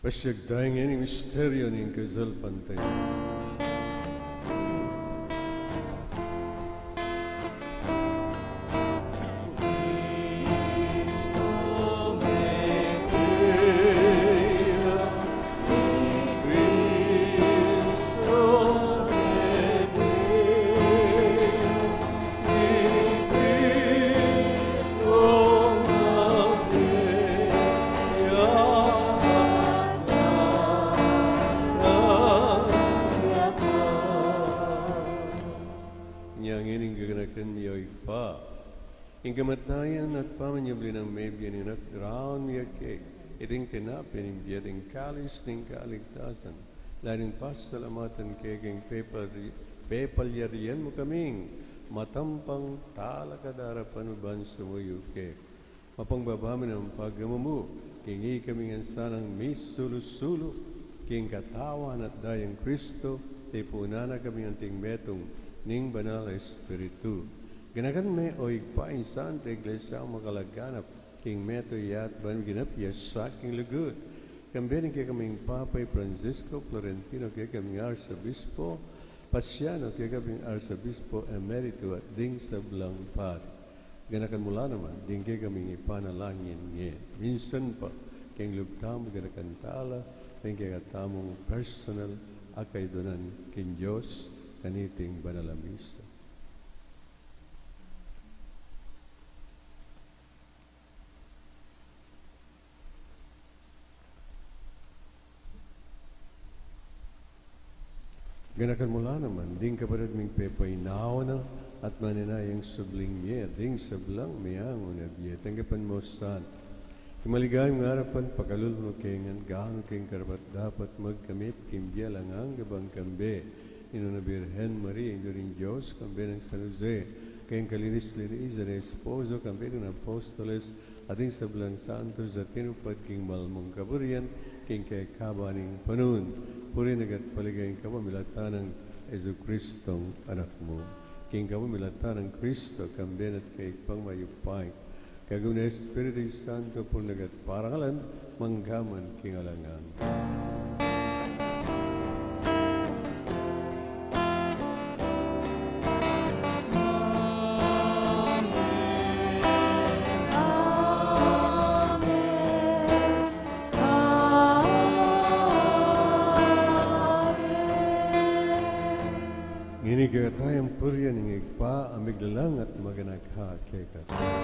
Pasiag taya ngeni ing misteryu ning kasalpantayanan. Inya ngeni ing gaganakan mi, o Ibpa, ing kamatayan at pamanyubli nang mebie ning Anak, daraun mi keka iting tinape ning bie at ing kalis ning kaligtasan, lalu ning pasalamatan keka ing pepal-, pepalyarian mu kaming matampang talakad king arapan mu ban sumuyu keka. Mapangbaba mi naman ing pagmamanu king ikami ngan sanang misulu-sulu king katawan at dayang Kristo, tipunan na kami anting metung ning Banal a Espiritu. Ganakan me, o Ibpa, ing Santa Iglesia mung makalaganap king metung a yatu ban miganapi ya sa king lugud. Kambe ning kekaming Papa i Francisco, Florentino, kekaming Arsobispo, Paciano, kekaming Arsobispo Emerito, at ding sablang pari. Ganakan mu la naman ding kekaming ipanalangin ngeni. Minsan pa, king lub tamu, ganakan tala ring kekatamung personal a kaydunan king Dios kaniting banal a misa. Ganakan mu la naman ding kapatad ming pepainawa na at manenayang subling mie, ding sablang meangu na bie. Tanggapan mu sana king maligayang arapan, pakalulu mu kami ngan ganu king karapat-dapat magkamit king bie alang angga, ban kambe ning Nuan a Birhen Maria, Indu ning Dios, kambe nang San Jose, king kalinis-linisan a esposo, kambe ning apostoles, at ding sablang santos a tinupad king mal mung kaburian king kekaban ning panaun. Purian na ka at paligayan ka, pamilatan nang Jesucristong Anak mu. King kapamilatan nang Kristo, kambe na at keka mayupaya, kagum ning Espiritu Santo, purian na ka at parangalan, mangga man king alang angga. Ngeni kekatamu ing purian ning Ibpa a miglalang at maganaka kekatamu.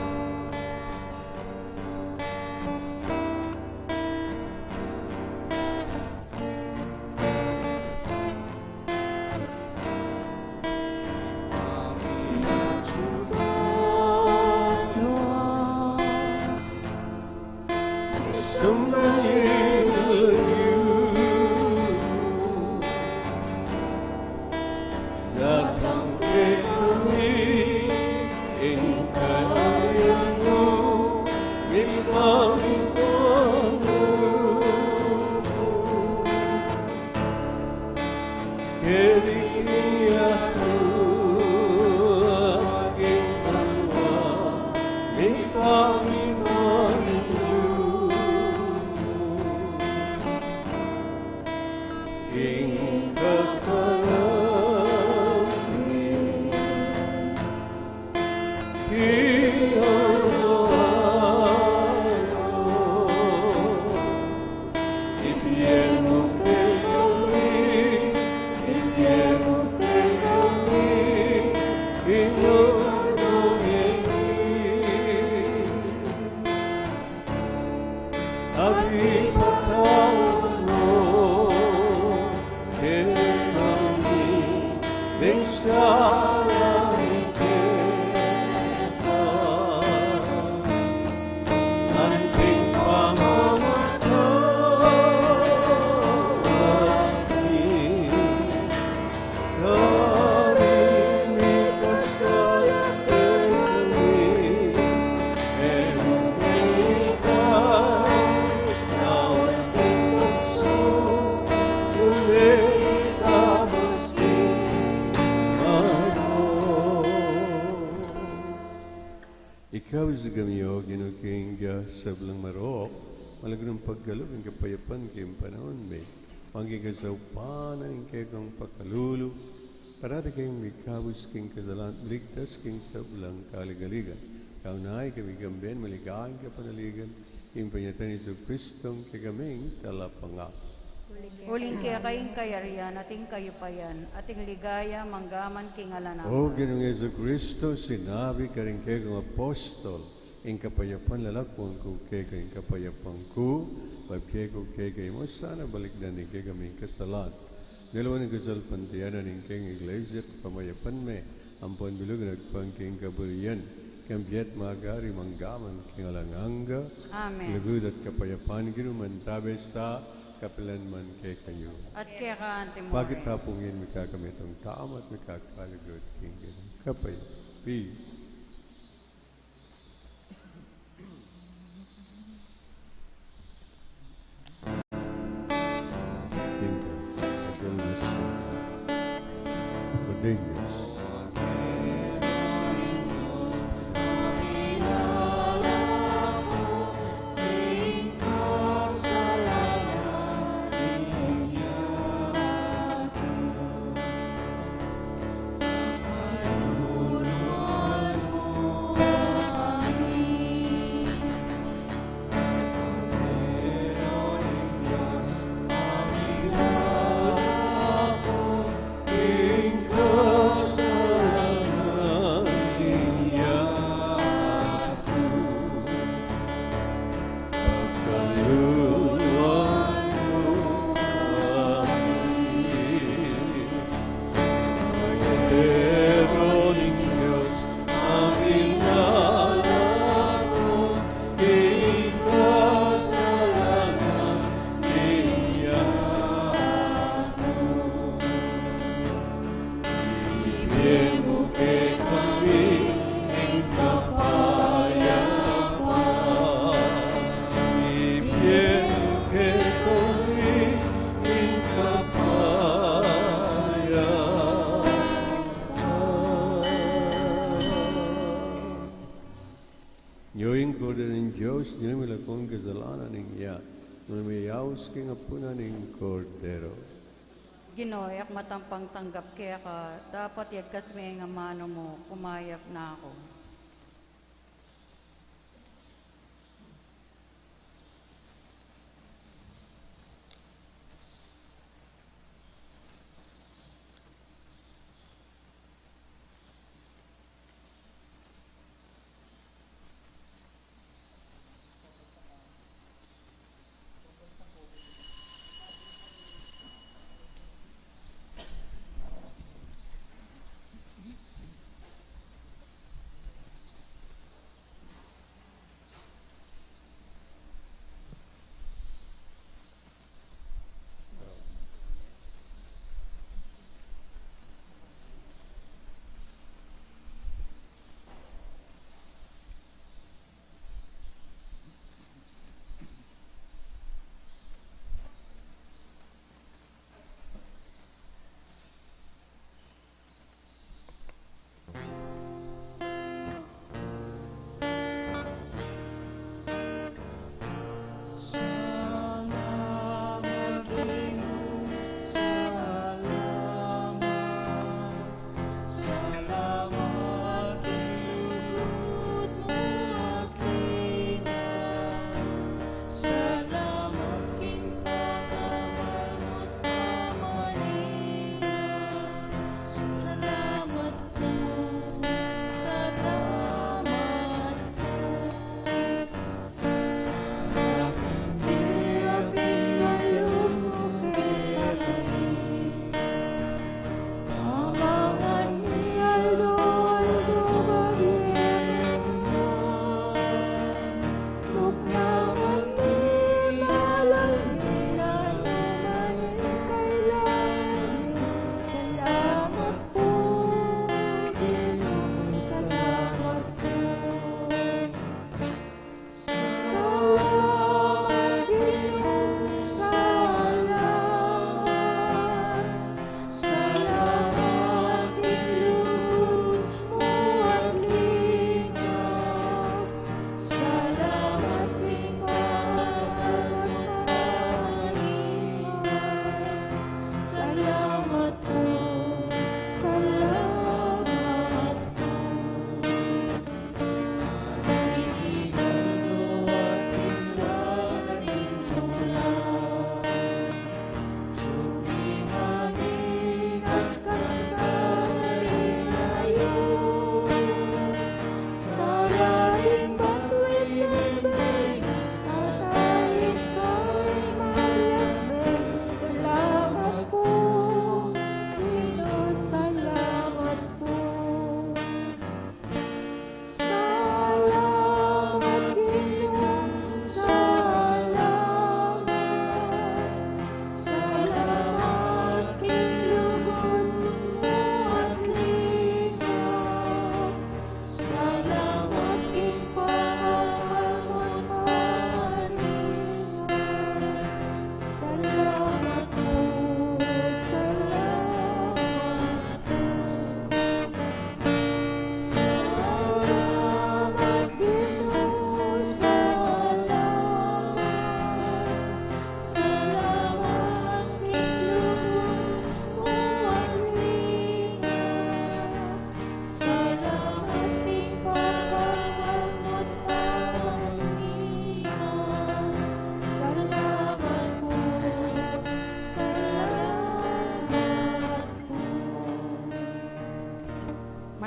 Kusugam ya, O Ginu, king sablang marok, malugud mung pagkalub ing kapayapan king panaun mi, ban king kasaupan ning kekang pakalulu, parati kaming mikabus king kasalan, miligtas king sablang kaligaligan. Kaunay kami kambe maligaya king kapanaligan, king panyatang Jesucristo, kekaming Talapangabus. Uling keka ing kayarian, at ing kayupayan, at ing ligaya, mangga man king alang angga. O Ginung Jesucristo, sinabi mu karing kekang apostol, ing kapayapan lalakwan ku kekayu, ing kapayapan ku babie ku kekayu. E mu sana balikdan ding kekaming kasalan, de lawan ing kasalpantayanan ning kekang Iglesia, pamayapan me, ampon bilug agpang king kaburian, kambe at magari mangga man king alang angga. Amen. Lugud at kapayapan ning Ginu mantabe sa, kapilan man kekayu. At keka anti mu rin. Bakit hapungan mi kekami itang tama at mikakalugud king Ginu? Kapay. Peace. Nya ing Kordero ning Dios, nya ing milakwan king kasalanan ning yat, nune miyaus king apunan ning Kordero. Ginu, e ku matampang tanggap keka, dapot yagkas me ing amanu mu, kumayap na ku.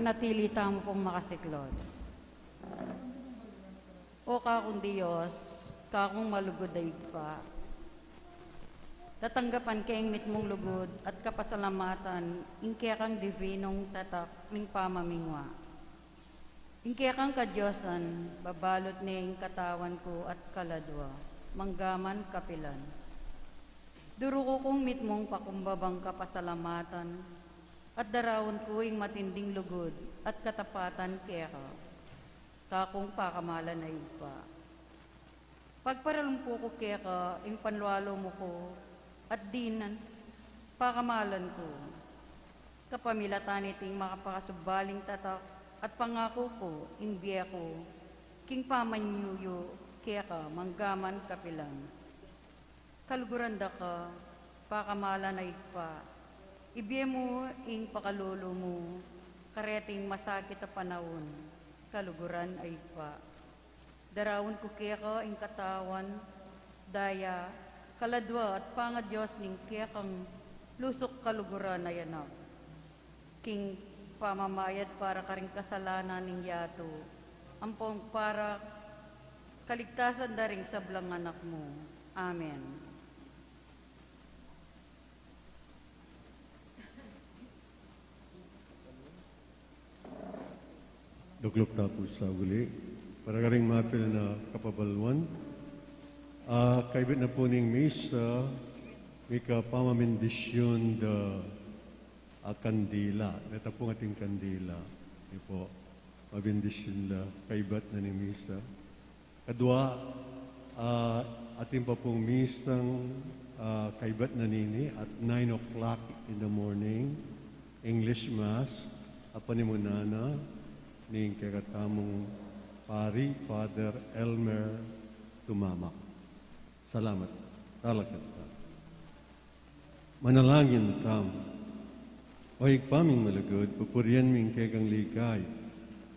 Manatili tamu pung makasiklod. O kakung Dios, kakung malugud a Ibpa, tatanggapan ke ing mitmung lugud at kapasalamatan ing kekang dibinung tatak ning pamamingwa. Ing kekang kadiosan, babalut ne ing katawan ku at kaladua, manggaman kapilan. Duruku kung mitmung pakumbabang kapasalamatan, at daraun ku ing matinding lugud at katapatan keka, kakung pakamalan a Ibpa. Pagparalumpu ku keka ing panlualu mu ku, at dinan pakamalan ku. Kapamilatan niting makapakasubling tatak at pangaku ku ing bie ku, king pamanyuyu keka manggaman kapilan. Kaluguran da ka, pakamalan a Ibpa, ibie mu ing pakalulu mu, kareting masakit a panaun, kaluguran a Ibpa. Daraun ku keka ing katawan, daya, kaladua at pangadios ning kekang lusuk kaluguran a Anak. King pamamayad para karing kasalanan ning yatu, ampong para kaligtasan da ring sablang anak mu. Amen. Dukluk ta pu sa uli. Para karing mapilan a kapabaluan, a, kaybat na pu ning misa, mika pamamindisyun da a kandila. Neta pu ating kandila. Ipu, mamindisyun da, kaybat na ning misa. Kadua, a, atin pa pung misang, a, kaybat na nini at nine o'clock in the morning, English Mass, a panimunan na ning kekatamung pari, Father Elmer Tumamak. Salamat. Talakad ta. Manalangin tamu. O Ibpa ming malugud, pupurian mi ing kekang ligaya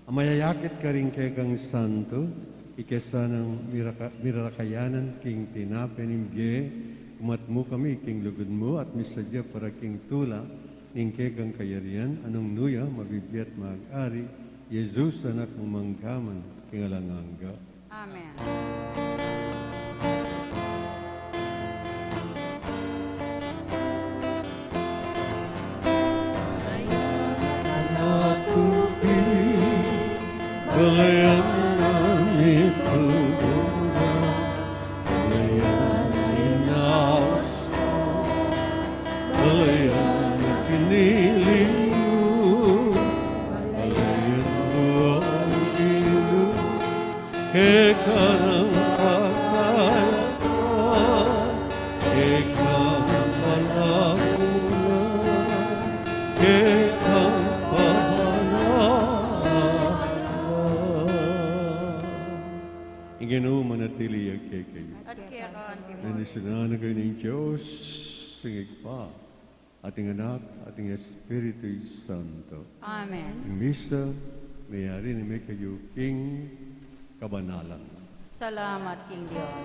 a mayayakit karing kekang santo, ika sanang miraka-, mirarakayanan king tinape ning bie, kumat mu kami king lugud mu at misadya para king tula ning kekang kayarian, a nung nu ya mabibie at mag-ari, Jesus, Anak mu, manggaman king alang angga. Amen. Balayan na mi tuburan, balayan na inaus mu, balayan na pinili mu, balayan mu ang Ginu. Keka nang pakayapan, keka nang palakunan, keka nang pamanahan. Ing Ginu manatili ya kekayu. At keka naman. Bendisyunan na kayu ning Dios, ing Ibpa, at ing Anak, at ing Espiritu Santo. Amen. Ing misa meyari na, mekayu king kabanalan. Salamat king Dios.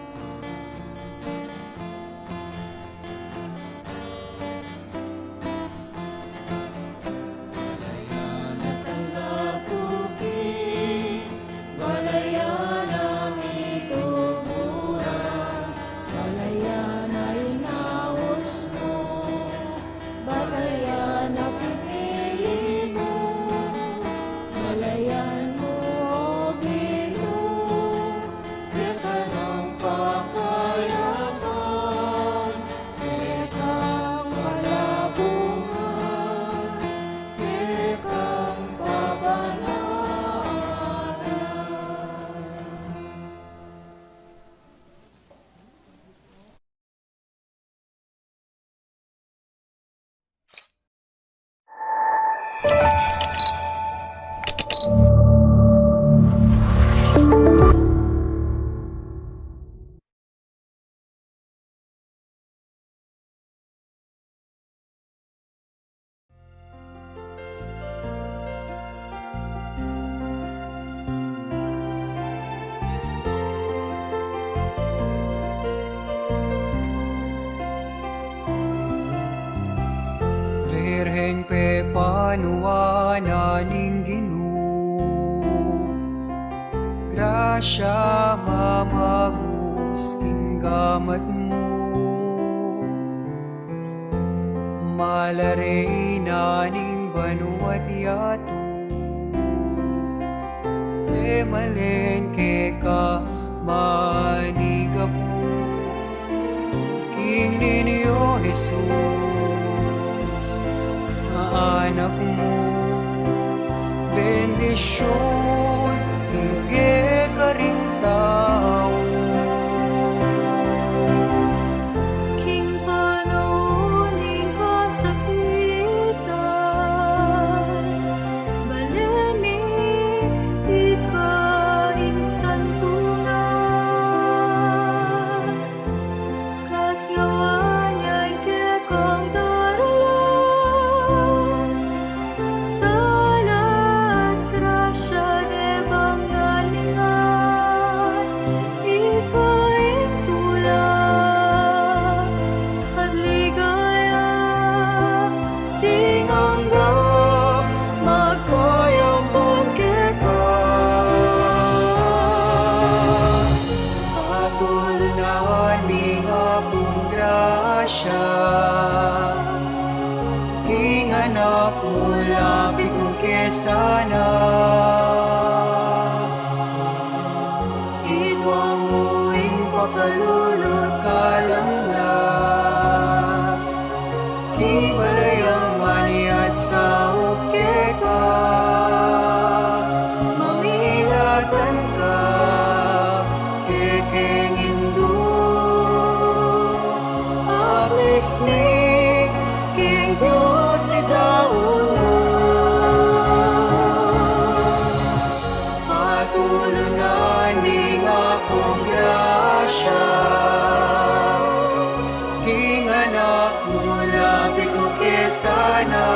Balayan na ituburan, balayan na inaus mu, balayan na pinili mu, balayan mu, O Ginu, keka nang pakayapan, Birheng pepanuan na ning Ginu, grasya mamagus king gamat mu. Malare ina ning banua't yatu, e malen keka manigapu. King Niño Jesus, a Anak mu, bendisyun ibie karing tau. King panaun ning kasakitan, bale mi ika ing santunan. Kasngawaan yang kekang daralan, sala at grasya ne bang nalingan. Ika ing tula at ligaya, ding anggang magpayampun keka. Patulunan ning Apung grasya king Anak mu, lapit mu ke sana. Iduang mu ing pakalulu't kalamnan king balayang maniat saup keka. Mamilatan ka kekeng Indu, aplis mi king Dios i Daun. Patulunan ning Apung grasya king Anak mu, lapit mu ke sana.